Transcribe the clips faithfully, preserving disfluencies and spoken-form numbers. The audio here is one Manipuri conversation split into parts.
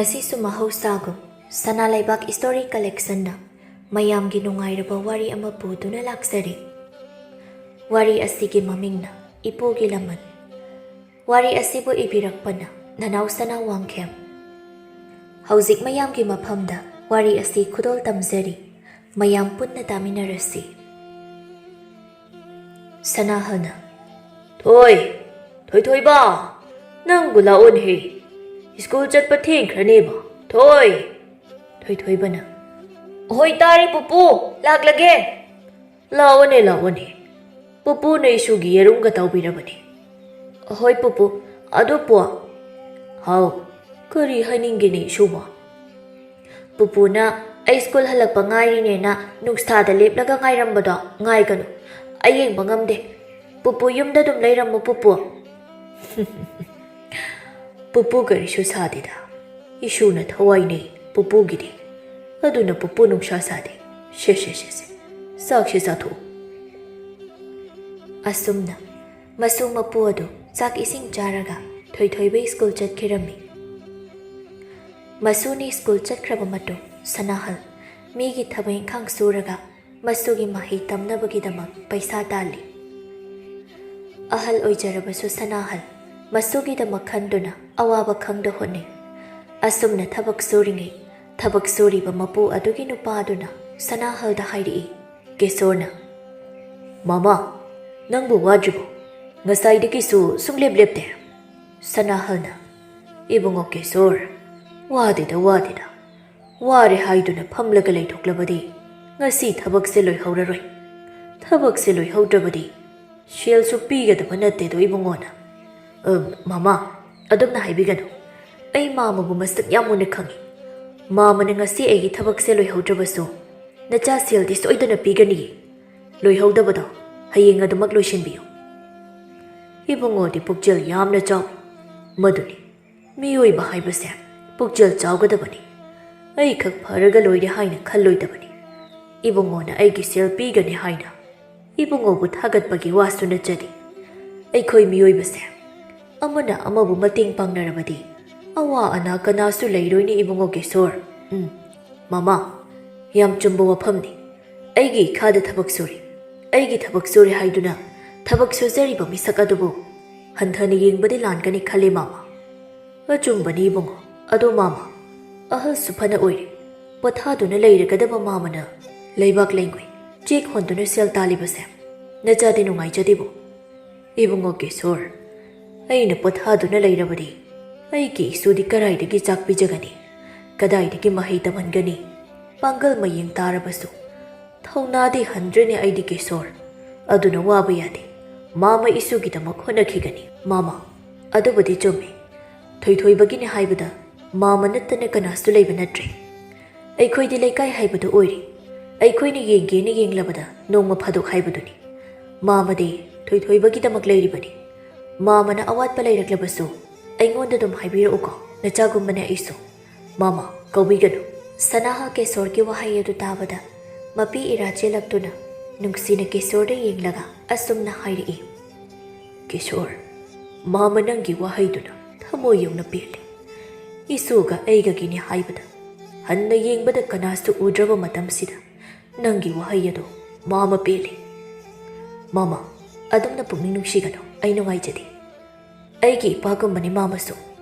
ꯉꯁꯤꯁꯨ ꯃꯍꯧꯁꯥꯒꯨꯝ ꯁꯅꯥ ꯂꯩꯕꯥꯛ ꯏꯁꯇꯣꯔꯤ ꯀꯂꯦꯛꯁꯟꯅ ꯃꯌꯥꯝꯒꯤ ꯅꯨꯡꯉꯥꯏꯔꯕ ꯋꯥꯔꯤ ꯑꯃ ꯄꯨꯗꯨꯅ ꯂꯥꯛꯆꯔꯤ꯫ ꯋꯥꯔꯤ ꯑꯁꯤꯒꯤ ꯃꯃꯤꯡꯅ ꯏꯄꯨꯒꯤ ꯂꯃꯟ꯫ ꯋꯥꯔꯤ ꯑꯁꯤꯕꯨ ꯏꯕꯤꯔꯛꯄꯅ ꯅꯅꯥꯎ ꯁꯅꯥ ꯋꯥꯡꯈꯦꯝ꯫ ꯍꯧꯖꯤꯛ ꯃꯌꯥꯝꯒꯤ ꯃꯐꯝꯗ ꯋꯥꯔꯤ ꯑꯁꯤ ꯈꯨꯗꯣꯜ ꯇꯝꯖꯔꯤ꯫ ꯃꯌꯥꯝ ꯄꯨꯟꯅ ꯇꯥꯃꯤꯟꯅꯔꯁꯤ꯫ ꯁꯅꯥꯍꯜꯅ, "ꯊꯣꯏ, ꯊꯣꯏꯊꯣꯏꯕ, ꯅꯪꯕꯨ ꯂꯥꯛꯑꯣꯅꯦꯍꯦ꯫ ꯁ꯭ꯀꯨꯜ ꯆꯠꯄ ꯊꯦꯡꯈ꯭ꯔꯅꯦꯕ, ꯊꯣꯏ꯫" ꯊꯣꯏꯊꯣꯏꯕꯅ, "ꯍꯣꯏ, ꯇꯥꯔꯦ ꯄꯨꯄꯨ, ꯂꯥꯛꯂꯒꯦ꯫" "ꯂꯥꯛꯑꯣꯅꯦ, ꯂꯥꯛꯑꯣꯅꯦ꯫ ꯄꯨꯄꯨꯅ ꯏꯁꯨꯒꯤ ꯌꯦꯔꯨꯝꯒ ꯇꯧꯕꯤꯔꯕꯅꯦ꯫" "ꯍꯣꯏ ꯄꯨꯄꯨ, ꯑꯗꯨ ꯄꯨ꯫" "ꯍꯥꯎ, ꯀꯔꯤ ꯍꯥꯏꯅꯤꯡꯒꯦꯅꯦ ꯏꯁꯨꯕꯣ?" "ꯄꯨꯄꯨꯅ ꯑꯩ ꯁ꯭ꯀꯨꯜ ꯍꯜꯂꯛꯄ ꯉꯥꯏꯔꯤꯅꯦꯅ ꯅꯨꯡꯁꯥꯗ ꯂꯦꯞꯂꯒ ꯉꯥꯏꯔꯝꯕꯗꯣ ꯉꯥꯏꯒꯅꯨ꯫ ꯑꯩ ꯌꯦꯡꯕ ꯉꯝꯗꯦ꯫ ꯄꯨꯄꯨ ꯌꯨꯝꯗ ꯑꯗꯨꯝ ꯂꯩꯔꯝꯃꯨ ꯄꯨꯄꯨ꯫" "ꯄꯨꯄꯨ ꯀꯔꯤꯁꯨ ꯁꯥꯗꯦꯗ꯫ ꯏꯁꯨꯅ ꯊꯋꯥꯏꯅꯦ ꯄꯨꯄꯨꯒꯤꯗꯤ꯫ ꯑꯗꯨꯅ ꯄꯨꯄꯨ ꯅꯨꯡꯁꯥ ꯁꯥꯗꯦ꯫ ꯁꯦ, ꯁꯦ, ꯁꯦ, ꯁꯦ꯫ ꯆꯥꯛꯁꯦ ꯆꯥꯊꯣꯛꯎ꯫" ꯑꯁꯨꯝꯅ ꯃꯁꯨ ꯃꯄꯨ ꯑꯗꯨ ꯆꯥꯛ ꯏꯁꯤꯡ ꯆꯥꯔꯒ ꯊꯣꯏꯊꯣꯏꯕ ꯁ꯭ꯀꯨꯜ ꯆꯠꯈꯤꯔꯝꯃꯤ꯫ ꯃꯁꯨꯅꯤ ꯁ꯭ꯀꯨꯜ ꯆꯠꯈ꯭ꯔꯕ ꯃꯇꯨꯡ ꯁꯅꯥꯍꯜ ꯃꯤꯒꯤ ꯊꯕꯛ ꯏꯪꯈꯥꯡ ꯁꯨꯔꯒ ꯃꯁꯨꯒꯤ ꯃꯍꯩ ꯇꯝꯅꯕꯒꯤꯗꯃꯛ ꯄꯩꯁꯥ ꯇꯥꯜꯂꯤ꯫ ꯑꯍꯜ ꯑꯣꯏꯖꯔꯕꯁꯨ ꯁꯅꯥꯍꯜ ꯃꯁꯨꯒꯤꯗꯃꯛ ꯈꯟꯗꯨꯅ ꯑꯋꯥꯕ ꯈꯪꯗ ꯍꯣꯠꯅꯩ꯫ ꯑꯁꯨꯝꯅ ꯊꯕꯛ ꯁꯨꯔꯤꯉꯩ ꯊꯕꯛ ꯁꯨꯔꯤꯕ ꯃꯄꯨ ꯑꯗꯨꯒꯤ ꯅꯨꯄꯥꯗꯨꯅ ꯁꯅꯥꯍꯜꯗ ꯍꯥꯏꯔꯛꯏ꯫ ꯀꯦꯁꯣꯔꯅ, "ꯃꯃꯥ, ꯅꯪꯕꯨ ꯋꯥꯗ꯭ꯔꯤꯕꯣ? ꯉꯁꯥꯏꯗꯒꯤꯁꯨ ꯁꯨꯡꯂꯦꯞ ꯂꯦꯞꯇꯦ꯫" ꯁꯅꯥꯍꯜꯅ, "ꯏꯕꯨꯡꯉꯣ ꯀꯦꯁꯣꯔ, ꯋꯥꯗꯦꯗ, ꯋꯥꯗꯦꯗ꯫ ꯋꯥꯔꯦ ꯍꯥꯏꯗꯨꯅ ꯐꯝꯂꯒ ꯂꯩꯊꯣꯛꯂꯕꯗꯤ ꯉꯁꯤ ꯊꯕꯛꯁꯦ ꯂꯣꯏꯍꯧꯔꯔꯣꯏ꯫ ꯊꯕꯛꯁꯦ ꯂꯣꯏꯍꯧꯗ꯭ꯔꯕꯗꯤ ꯁꯦꯜꯁꯨ ꯄꯤꯒꯗꯕ ꯅꯠꯇꯦꯗꯣ ꯏꯕꯨꯡꯉꯣꯅ꯫" "ꯑ, ꯃꯃꯥ, ꯑꯗꯨꯝꯅ ꯍꯥꯏꯕꯤꯒꯅꯨ꯫ ꯑꯩ ꯃꯥꯃꯕꯨ ꯃꯁꯛ ꯌꯥꯝ ꯃꯨꯟꯅ ꯈꯪꯏ꯫ ꯃꯥꯃꯅ ꯉꯁꯤ ꯑꯩꯒꯤ ꯊꯕꯛꯁꯦ ꯂꯣꯏꯍꯧꯗ꯭ꯔꯕꯁꯨ ꯅꯆꯥ ꯁꯦꯜꯗꯤ ꯁꯣꯏꯗꯅ ꯄꯤꯒꯅꯤꯌꯦ꯫ ꯂꯣꯏꯍꯧꯗꯕꯗꯣ ꯍꯌꯦꯡ ꯑꯗꯨꯃꯛ ꯂꯣꯏꯁꯤꯟꯕꯤꯌꯨ꯫" ꯏꯕꯨꯡꯉꯣꯗꯤ ꯄꯨꯛꯆꯦꯜ ꯌꯥꯝꯅ ꯆꯥꯎꯏ꯫ ꯃꯗꯨꯅꯤ, ꯃꯤꯑꯣꯏꯕ ꯍꯥꯏꯕꯁꯦ ꯄꯨꯛꯆꯦꯜ ꯆꯥꯎꯒꯗꯕꯅꯤ꯫ ꯑꯩꯈꯛ ꯐꯔꯒ ꯂꯣꯏꯔꯦ ꯍꯥꯏꯅ ꯈꯜꯂꯣꯏꯗꯕꯅꯤ꯫ ꯏꯕꯨꯡꯉꯣꯅ ꯑꯩꯒꯤ ꯁꯦꯜ ꯄꯤꯒꯅꯤ ꯍꯥꯏꯅ ꯏꯕꯨꯡꯉꯣꯕꯨ ꯊꯥꯒꯠꯄꯒꯤ ꯋꯥꯁꯨ ꯅꯠꯆꯗꯦ꯫ ꯑꯩꯈꯣꯏ ꯃꯤꯑꯣꯏꯕꯁꯦ ꯑꯃꯅ ꯑꯃꯕꯨ ꯃꯇꯦꯡ ꯄꯥꯡꯅꯔꯕꯗꯤ ꯑꯋꯥ ꯑꯅꯥ ꯀꯅꯥꯁꯨ ꯂꯩꯔꯣꯏꯅꯦ ꯏꯕꯨꯡꯉꯣ ꯀꯤꯁꯣꯔ꯫ ꯎꯝ, ꯃꯃꯥ, ꯌꯥꯝ ꯆꯨꯝꯕ ꯋꯥꯐꯝꯅꯤ꯫ ꯑꯩꯒꯤ ꯏꯈꯥꯗ ꯊꯕꯛ ꯁꯨꯔꯤ, ꯑꯩꯒꯤ ꯊꯕꯛ ꯁꯨꯔꯤ ꯍꯥꯏꯗꯨꯅ ꯊꯕꯛ ꯁꯨꯖꯔꯤꯕ ꯃꯤꯁꯛ ꯑꯗꯨꯕꯨ ꯍꯟꯊꯅ ꯌꯦꯡꯕꯗꯤ ꯂꯥꯟꯒꯅꯤ ꯈꯜꯂꯤ ꯃꯃꯥ꯫ ꯑꯆꯨꯝꯕꯅꯤ ꯏꯕꯨꯡꯉꯣ꯫ ꯑꯗꯣ ꯃꯃꯥ, ꯑꯍꯜꯁꯨ ꯐꯅ ꯑꯣꯏꯔꯦ, ꯄꯣꯊꯥꯗꯨꯅ ꯂꯩꯔꯒꯗꯕ ꯃꯃꯥꯅ ꯂꯩꯕꯥꯛ ꯂꯩꯉꯣꯏ ꯆꯦꯛ ꯍꯣꯟꯗꯨꯅ ꯁꯦꯜ ꯇꯥꯜꯂꯤꯕꯁꯦ ꯅꯆꯥꯗꯤ ꯅꯨꯡꯉꯥꯏꯖꯗꯦꯕꯨ? ꯏꯕꯨꯡꯉꯣ ꯀꯤꯁꯣꯔ, ꯑꯩꯅ ꯄꯣꯊꯥꯗꯨꯅ ꯂꯩꯔꯕꯗꯤ ꯑꯩꯒꯤ ꯏꯁꯨꯗꯤ ꯀꯗꯥꯏꯗꯒꯤ ꯆꯥꯛ ꯄꯤꯖꯒꯅꯤ? ꯀꯗꯥꯏꯗꯒꯤ ꯃꯍꯩ ꯇꯝꯍꯟꯒꯅꯤ? ꯄꯥꯡꯒꯜ ꯃꯌꯦꯡ ꯇꯥꯔꯕꯁꯨ ꯊꯧꯅꯥꯗꯤ ꯍꯟꯗ꯭ꯔꯦꯅꯦ ꯑꯩꯗꯤ ꯀꯤꯁꯣꯔ꯫ ꯑꯗꯨꯅ ꯋꯥꯕ ꯌꯥꯗꯦ꯫ ꯃꯥꯃ ꯏꯁꯨꯒꯤꯗꯃꯛ ꯍꯣꯠꯅꯈꯤꯒꯅꯤ꯫ ꯃꯥꯃ, ꯑꯗꯨꯕꯨꯗꯤ ꯆꯨꯝꯃꯤ꯫ ꯊꯣꯏꯊꯣꯏꯕꯒꯤꯅꯤ ꯍꯥꯏꯕꯗ ꯃꯥꯃ ꯅꯠꯇꯅ ꯀꯅꯥꯁꯨ ꯂꯩꯕ ꯅꯠꯇ꯭ꯔꯦ꯫ ꯑꯩꯈꯣꯏꯗꯤ ꯂꯩꯀꯥꯏ ꯍꯥꯏꯕꯗꯨ ꯑꯣꯏꯔꯤ꯫ ꯑꯩꯈꯣꯏꯅ ꯌꯦꯡꯒꯦꯅ ꯌꯦꯡꯂꯕꯗ ꯅꯣꯡꯃ ꯐꯥꯗꯣꯛ ꯍꯥꯏꯕꯗꯨꯅꯤ꯫ ꯃꯥꯃꯗꯤ ꯊꯣꯏꯊꯣꯏꯕꯒꯤꯗꯃꯛ ꯂꯩꯔꯤꯕꯅꯤ꯫ ꯃꯥꯃꯅ ꯑꯋꯥꯠꯄ ꯂꯩꯔꯛꯂꯕꯁꯨ ꯑꯩꯉꯣꯟꯗ ꯑꯗꯨꯝ ꯍꯥꯏꯕꯤꯔꯛꯎꯀꯣ, ꯅꯆꯥꯒꯨꯝꯕꯅꯦ ꯑꯩꯁꯨ꯫ ꯃꯥꯃ, ꯀꯧꯕꯤꯒꯅꯨ꯫ ꯁꯅꯥꯍ ꯀꯦꯁꯣꯔꯒꯤ ꯋꯥꯍꯩ ꯑꯗꯨ ꯇꯥꯕꯗ ꯃꯄꯤ ꯏꯔꯥ ꯆꯦꯜꯂꯛꯇꯨꯅ ꯅꯨꯡꯁꯤꯅ ꯀꯦꯁꯣꯔꯗ ꯌꯦꯡꯂꯒ ꯑꯁꯨꯝꯅ ꯍꯥꯏꯔꯛꯏ, ꯀꯦꯁꯣꯔ, ꯃꯥꯃ ꯅꯪꯒꯤ ꯋꯥꯍꯩꯗꯨꯅ ꯊꯃꯣꯏ ꯌꯧꯅ ꯄꯦꯜꯂꯤ꯫ ꯏꯁꯨꯒ ꯑꯩꯒꯒꯤꯅꯤ ꯍꯥꯏꯕꯗ ꯍꯟꯅ ꯌꯦꯡꯕꯗ ꯀꯅꯥꯁꯨ ꯎꯗ꯭ꯔꯕ ꯃꯇꯝꯁꯤꯗ ꯅꯪꯒꯤ ꯋꯥꯍꯩ ꯑꯗꯣ ꯃꯥꯃ ꯄꯦꯜꯂꯤ꯫ ꯃꯥꯃ, ꯑꯗꯨꯝꯅ ꯄꯨꯛꯅꯤꯡ ꯅꯨꯡꯁꯤꯒꯅꯨ, ꯑꯩ ꯅꯨꯡꯉꯥꯏꯖꯗꯦ꯫ ꯑꯩꯒꯤ ꯏꯄꯥꯒꯨꯝꯕꯅꯤ ꯃꯥꯃꯁꯨ꯫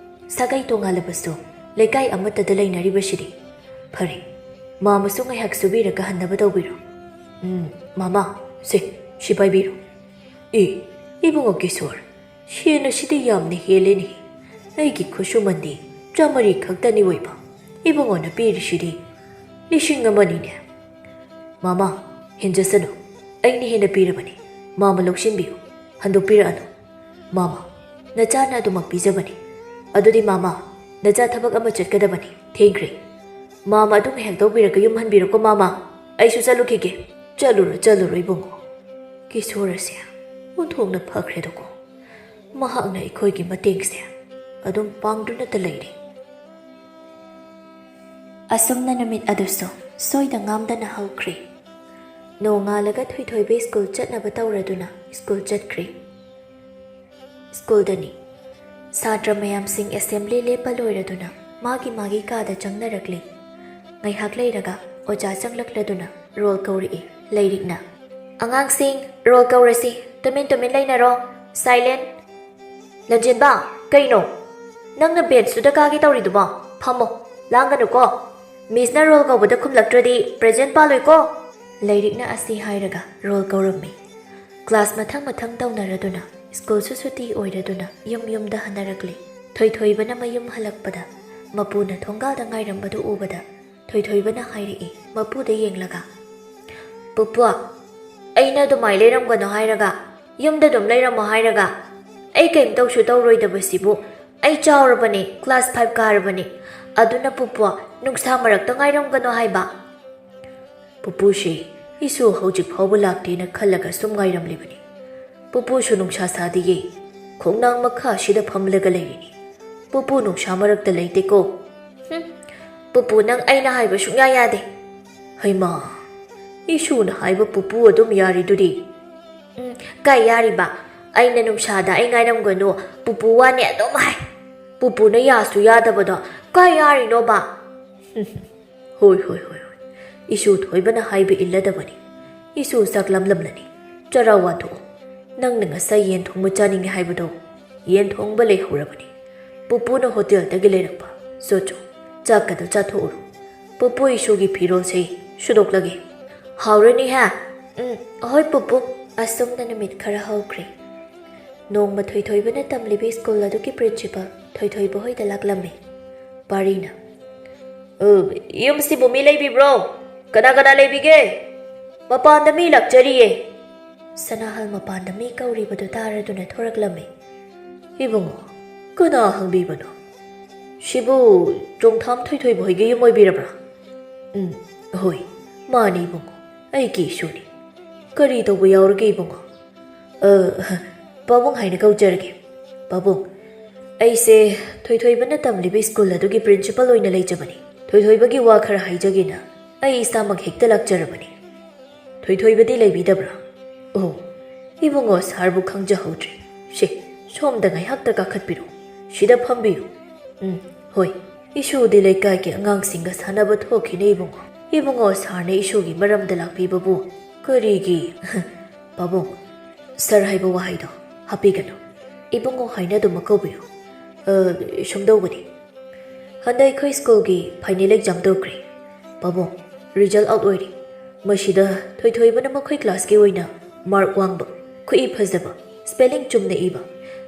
ꯁꯥꯒꯩ ꯇꯣꯉꯥꯜꯂꯕꯁꯨ ꯂꯩꯀꯥꯏ ꯑꯃꯠꯇꯗ ꯂꯩꯅꯔꯤꯕꯁꯤꯗꯤ꯫ ꯐꯔꯦ, ꯃꯥꯃꯁꯨ ꯉꯥꯏꯍꯥꯛ ꯁꯨꯕꯤꯔꯒ ꯍꯟꯅꯕ ꯇꯧꯕꯤꯔꯣ꯫ ꯎꯝ, ꯃꯥꯃ, ꯁꯦ, ꯁꯤ ꯄꯥꯏꯕꯤꯔꯣ꯫ ꯑꯦ, ꯏꯕꯨꯡꯉꯣ ꯀꯤꯁꯣꯔ, ꯁꯦꯟ ꯑꯁꯤꯗꯤ ꯌꯥꯝꯅ ꯍꯦꯜꯂꯦꯅꯦ꯫ ꯑꯩꯒꯤ ꯈꯨꯠꯁꯨꯃꯟꯗꯤ ꯆꯥꯃꯔꯤ ꯈꯛꯇꯅꯤ ꯑꯣꯏꯕ꯫ ꯏꯕꯨꯡꯉꯣꯅ ꯄꯤꯔꯤꯁꯤꯗꯤ ꯂꯤꯁꯤꯡ ꯑꯃꯅꯤꯅꯦ꯫ ꯃꯥꯃ, ꯍꯦꯟꯖꯁꯅꯨ꯫ ꯑꯩꯅ ꯍꯦꯟꯅ ꯄꯤꯔꯕꯅꯤ꯫ ꯃꯥꯃ ꯂꯧꯁꯤꯟꯕꯤꯌꯨ꯫ ꯍꯟꯗꯣꯛꯄꯤꯔꯛꯑꯅꯨ꯫ ꯃꯥꯃ, ꯅꯆꯥꯅ ꯑꯗꯨꯃꯛ ꯄꯤꯖꯕꯅꯤ꯫ ꯑꯗꯨꯗꯤ ꯃꯥꯃ, ꯅꯆꯥ ꯊꯕꯛ ꯑꯃ ꯆꯠꯀꯗꯕꯅꯤ꯫ ꯊꯦꯡꯈ꯭ꯔꯦ꯫ ꯃꯥꯃ ꯑꯗꯨ ꯉꯥꯏꯍꯥꯛ ꯇꯧꯕꯤꯔꯒ ꯌꯨꯝ ꯍꯟꯕꯤꯔꯣꯀꯣ ꯃꯥꯃ꯫ ꯑꯩꯁꯨ ꯆꯠꯂꯨꯈꯤꯒꯦ꯫ ꯆꯠꯂꯨꯔꯣ, ꯆꯠꯂꯨꯔꯣ ꯏꯕꯨꯡꯉꯣ꯫ ꯀꯤꯁꯣꯔ ꯑꯁꯦ ꯑꯣꯟꯊꯣꯛꯅ ꯐꯈ꯭ꯔꯦꯗꯀꯣ꯫ ꯃꯍꯥꯛꯅ ꯑꯩꯈꯣꯏꯒꯤ ꯃꯇꯦꯡꯁꯦ ꯑꯗꯨꯝ ꯄꯥꯡꯗꯨꯅꯇ ꯂꯩꯔꯤ꯫ ꯑꯁꯨꯝꯅ ꯅꯨꯃꯤꯠ ꯑꯗꯨꯁꯨ ꯁꯣꯏꯗ ꯉꯥꯝꯗꯅ ꯍꯧꯈ꯭ꯔꯦ꯫ ꯅꯣꯡꯉꯥꯜꯂꯒ ꯊꯣꯏꯊꯣꯏꯕ ꯁ꯭ꯀꯨꯜ ꯆꯠꯅꯕ ꯇꯧꯔꯗꯨꯅ ꯁ꯭ꯀꯨꯜ ꯆꯠꯈ꯭ꯔꯦ꯫ ꯁ꯭ꯀꯨꯜꯗꯅꯤ꯫ ꯁꯥꯇ꯭ꯔ ꯃꯌꯥꯝꯁꯤꯡ ꯑꯦꯁꯦꯝꯕ꯭ꯂꯤ ꯂꯦꯞꯄ ꯂꯣꯏꯔꯗꯨꯅ ꯃꯥꯒꯤ ꯃꯥꯒꯤ ꯀꯥꯗ ꯆꯪꯅꯔꯛꯂꯤ꯫ ꯉꯥꯏꯍꯥꯛ ꯂꯩꯔꯒ ꯑꯣꯖꯥ ꯆꯪꯂꯛꯂꯗꯨꯅ ꯔꯣꯜ ꯀꯧꯔꯛꯏ꯫ ꯂꯥꯏꯔꯤꯛꯅ, "ꯑꯉꯥꯡꯁꯤꯡ, ꯔꯣꯜ ꯀꯧꯔꯁꯤ꯫ ꯇꯨꯃꯤꯟ ꯇꯨꯃꯤꯟ ꯂꯩꯅꯔꯣ꯫ ꯁꯥꯏꯂꯦꯟ꯫ ꯂꯟꯖꯦꯟꯕ, ꯀꯩꯅꯣ? ꯅꯪꯅ ꯕꯦꯟꯁꯇꯨꯗ ꯀꯥꯒꯦ ꯇꯧꯔꯤꯗꯨꯕꯣ? ꯐꯝꯃꯣ꯫ ꯂꯥꯡꯒꯅꯨꯀꯣ꯫ ꯃꯤꯁꯅ ꯔꯣꯜ ꯀꯧꯕꯗ ꯈꯨꯝꯂꯛꯇ꯭ꯔꯗꯤ ꯄ꯭ꯔꯦꯖꯦꯟ ꯄꯥꯜꯂꯣꯏꯀꯣ꯫" ꯂꯥꯏꯔꯤꯛꯅ ꯑꯁꯤ ꯍꯥꯏꯔꯒ ꯔꯣꯜ ꯀꯧꯔꯝꯃꯤ꯫ ꯀ꯭ꯂꯥꯁ ꯃꯊꯪ ꯃꯊꯪ ꯇꯧꯅꯔꯗꯨꯅ ꯁ꯭ꯀꯨꯜꯁꯨ ꯁꯨꯇꯤ ꯑꯣꯏꯔꯗꯨꯅ ꯌꯨꯝ ꯌꯨꯝꯗ ꯍꯟꯅꯔꯛꯂꯤ꯫ ꯊꯣꯏꯊꯣꯏꯕꯅ ꯃꯌꯨꯝ ꯍꯜꯂꯛꯄꯗ ꯃꯄꯨꯅ ꯊꯣꯡꯒꯥꯜꯗ ꯉꯥꯏꯔꯝꯕꯗꯨ ꯎꯕꯗ ꯊꯣꯏꯊꯣꯏꯕꯅ ꯍꯥꯏꯔꯛꯏ ꯃꯄꯨꯗ ꯌꯦꯡꯂꯒ, "ꯄꯨꯄꯨ, ꯑꯩꯅ ꯑꯗꯨꯃꯥꯏ ꯂꯩꯔꯝꯒꯅꯣ ꯍꯥꯏꯔꯒ, ꯌꯨꯝꯗ ꯑꯗꯨꯝ ꯂꯩꯔꯝꯃꯣ ꯍꯥꯏꯔꯒ, ꯑꯩ ꯀꯩꯝꯇꯧꯁꯨ ꯇꯧꯔꯣꯏꯗꯕꯁꯤꯕꯨ꯫ ꯑꯩ ꯆꯥꯎꯔꯕꯅꯤ, ꯀ꯭ꯂꯥꯁ ꯐꯥꯏꯚ ꯀꯥꯔꯕꯅꯤ꯫ ꯑꯗꯨꯅ ꯄꯨꯄꯨ, ꯅꯨꯡꯁꯥ ꯃꯔꯛꯇ ꯉꯥꯏꯔꯝꯒꯅꯣ ꯍꯥꯏꯕ꯫" ꯄꯨꯄꯨꯁꯤ ꯏꯁꯨ ꯍꯧꯖꯤꯛ ꯐꯥꯎꯕ ꯂꯥꯛꯇꯦꯅ ꯈꯜꯂꯒ ꯁꯨꯝ ꯉꯥꯏꯔꯝꯂꯤꯕꯅꯤ꯫ ꯄꯨꯄꯨꯁꯨ ꯅꯨꯡꯁꯥ ꯁꯥꯗꯤꯌꯦ, ꯈꯣꯡꯅꯥꯡ ꯃꯈꯥꯁꯤꯗ ꯐꯝꯂꯒ ꯂꯩꯔꯤꯅꯤ꯫ ꯄꯨꯄꯨ ꯅꯨꯡꯁꯥ ꯃꯔꯛꯇ ꯂꯩꯇꯦꯀꯣ꯫ "ꯍꯨꯝ, ꯄꯨꯄꯨ, ꯅꯪ ꯑꯩꯅ ꯍꯥꯏꯕ ꯁꯨꯡꯌꯥ ꯌꯥꯗꯦ꯫" "ꯍꯩꯃꯥ, ꯏꯁꯨꯅ ꯍꯥꯏꯕ ꯄꯨꯄꯨ ꯑꯗꯨꯝ ꯌꯥꯔꯤꯗꯨꯗꯤ?" "ꯎꯝ, ꯀꯥꯏ ꯌꯥꯔꯤꯕ? ꯑꯩꯅ ꯅꯨꯡꯁꯥꯗ ꯑꯩ ꯉꯥꯏꯔꯝꯒꯅꯨ, ꯄꯨꯄꯨ ꯋꯥꯅꯦ ꯑꯗꯨꯝ ꯍꯥꯏ꯫ ꯄꯨꯄꯨꯅ ꯌꯥꯁꯨ ꯌꯥꯗꯕꯗꯣ ꯀꯥꯏ ꯌꯥꯔꯤꯅꯣꯕ?" "ꯍꯣꯏ, ꯍꯣꯏ, ꯍꯣꯏ, ꯍꯣꯏ꯫ ꯏꯁꯨ ꯊꯣꯏꯕꯅ ꯍꯥꯏꯕ ꯏꯜꯂꯗꯕꯅꯤ꯫ ꯏꯁꯨ ꯆꯥꯛ ꯂꯥꯝꯂꯝꯂꯅꯤ꯫ ꯆꯔꯥ ꯋꯥꯟꯊꯣꯛꯑꯣ꯫ ꯅꯪꯅ ꯉꯁꯥꯏ ꯌꯦꯟ ꯊꯣꯡꯕ ꯆꯥꯅꯤꯡꯉꯤ ꯍꯥꯏꯕꯗꯣ, ꯌꯦꯟ ꯊꯣꯡꯕ ꯂꯩꯍꯧꯔꯕꯅꯤ꯫ ꯄꯨꯄꯨꯅ ꯍꯣꯇꯦꯜꯗꯒꯤ ꯂꯩꯔꯛꯄ꯫ ꯆꯣ, ꯆꯣ, ꯆꯥꯛꯀꯗꯣ ꯆꯥꯊꯣꯛꯎꯔꯣ꯫ ꯄꯨꯄꯨ, ꯏꯁꯨꯒꯤ ꯐꯤꯔꯣꯜꯁꯦ ꯁꯨꯗꯣꯛꯂꯒꯦ꯫ ꯍꯥꯎꯔꯅꯤꯍꯦ?" "ꯎꯝ, ꯍꯣꯏ ꯄꯨꯄꯨ꯫" ꯑꯁꯨꯝꯅ ꯅꯨꯃꯤꯠ ꯈꯔ ꯍꯧꯈ꯭ꯔꯦ꯫ ꯅꯣꯡꯃ ꯊꯣꯏꯊꯣꯏꯕꯅ ꯇꯝꯂꯤꯕ ꯁ꯭ꯀꯨꯜ ꯑꯗꯨꯒꯤ ꯄ꯭ꯔꯤꯟꯁꯤꯄꯜ ꯊꯣꯏꯊꯣꯏꯕ ꯍꯣꯏꯗ ꯂꯥꯛꯂꯝꯃꯤ꯫ ꯄꯥꯔꯤꯅ, "ꯑ, ꯌꯨꯝꯁꯤꯕꯨ ꯃꯤ ꯂꯩꯕꯤꯕ꯭ꯔꯣ? ꯀꯅꯥ ꯀꯅꯥ ꯂꯩꯕꯤꯒꯦ? ꯃꯄꯥꯟꯗ ꯃꯤ ꯂꯥꯛꯆꯔꯤꯌꯦ꯫" ꯁꯅꯥꯍꯜ ꯃꯄꯥꯟꯗ ꯃꯤ ꯀꯧꯔꯤꯕꯗꯨ ꯇꯥꯔꯗꯨꯅ ꯊꯣꯔꯛꯂꯝꯃꯤ꯫ "ꯏꯕꯨꯡꯉꯣ, ꯀꯅꯥ ꯍꯪꯕꯤꯕꯅꯣ? ꯁꯤꯕꯨ ꯆꯣꯡꯊꯥꯝ ꯊꯣꯏꯊꯣꯏꯕ ꯍꯣꯏꯒꯤ ꯌꯨꯝ ꯑꯣꯏꯕꯤꯔꯕ꯭ꯔꯥ?" "ꯎꯝ, ꯍꯣꯏ, ꯃꯥꯅꯤ ꯏꯕꯨꯡꯉꯣ, ꯑꯩꯒꯤ ꯏꯁꯨꯅꯤ꯫ ꯀꯔꯤ ꯇꯧꯕ ꯌꯥꯎꯔꯒꯦ ꯏꯕꯨꯡꯉꯣ?" "ꯑ, ꯄꯥꯕꯨꯡ ꯍꯥꯏꯅ ꯀꯧꯖꯔꯒꯦ꯫ ꯄꯥꯕꯨꯡ, ꯑꯩꯁꯦ ꯊꯣꯏꯊꯣꯏꯕꯅ ꯇꯝꯂꯤꯕ ꯁ꯭ꯀꯨꯜ ꯑꯗꯨꯒꯤ ꯄ꯭ꯔꯤꯟꯁꯤꯄꯜ ꯑꯣꯏꯅ ꯂꯩꯖꯕꯅꯤ꯫ ꯊꯣꯏꯊꯣꯏꯕꯒꯤ ꯋꯥ ꯈꯔ ꯍꯥꯏꯖꯒꯦꯅ ꯑꯩ ꯏꯁꯥꯃꯛ ꯍꯦꯛꯇ ꯂꯥꯛꯆꯔꯕꯅꯤ꯫" "ꯊꯣꯏꯊꯣꯏꯕꯗꯤ ꯂꯩꯕꯤꯗꯕ꯭ꯔꯥ? ꯑꯣ, ꯏꯕꯨꯡꯉꯣ, ꯁꯥꯔꯕꯨ ꯈꯪꯖꯍꯧꯗ꯭ꯔꯦ꯫ ꯁꯦ, ꯁꯣꯝꯗ ꯉꯥꯏꯍꯥꯛꯇ ꯀꯥꯈꯠꯄꯤꯔꯣ꯫" ꯁꯤꯗ ꯐꯝꯕꯤꯌꯨ꯫ ꯎꯝ, ꯍꯣꯏ꯫ ꯏꯁꯨꯗꯤ ꯂꯩꯀꯥꯏꯒꯤ ꯑꯉꯥꯡꯁꯤꯡꯒ ꯁꯥꯟꯅꯕ ꯊꯣꯛꯈꯤꯅꯦ, ꯏꯕꯨꯡꯉꯣ꯫ ꯏꯕꯨꯡꯉꯣ, ꯁꯥꯔꯅ ꯏꯁꯨꯒꯤ ꯃꯔꯝꯗ ꯂꯥꯛꯄꯤꯕꯕꯨ ꯀꯔꯤꯒꯤ? ꯄꯥꯕꯨꯡ, ꯁꯥꯔ ꯍꯥꯏꯕ ꯋꯥꯍꯩꯗꯣ ꯍꯥꯞꯄꯤꯒꯅꯨ꯫ ꯏꯕꯨꯡꯉꯣ ꯍꯥꯏꯅ ꯑꯗꯨꯃꯛ ꯀꯧꯕꯤꯌꯨ꯫ ꯑ, ꯁꯨꯝꯗꯧꯕꯅꯤ꯫ ꯍꯟꯗꯛ ꯑꯩꯈꯣꯏ ꯁ꯭ꯀꯨꯜꯒꯤ ꯐꯥꯏꯅꯦꯜ ꯑꯦꯛꯖꯥꯝ ꯇꯧꯈ꯭ꯔꯦ꯫ ꯄꯥꯕꯨꯡ, ꯔꯤꯖꯜ ꯑꯥꯎꯠ ꯑꯣꯏꯔꯦ꯫ ꯃꯁꯤꯗ ꯊꯣꯏꯊꯣꯏꯕꯅ ꯃꯈꯣꯏ ꯀ꯭ꯂꯥꯁꯀꯤ ꯑꯣꯏꯅ ꯃꯥꯔꯛ ꯋꯥꯡꯕ, ꯈꯨꯏ ꯐꯖꯕ, ꯁ꯭ꯄꯦꯂꯤꯡ ꯆꯨꯝꯅ ꯏꯕ,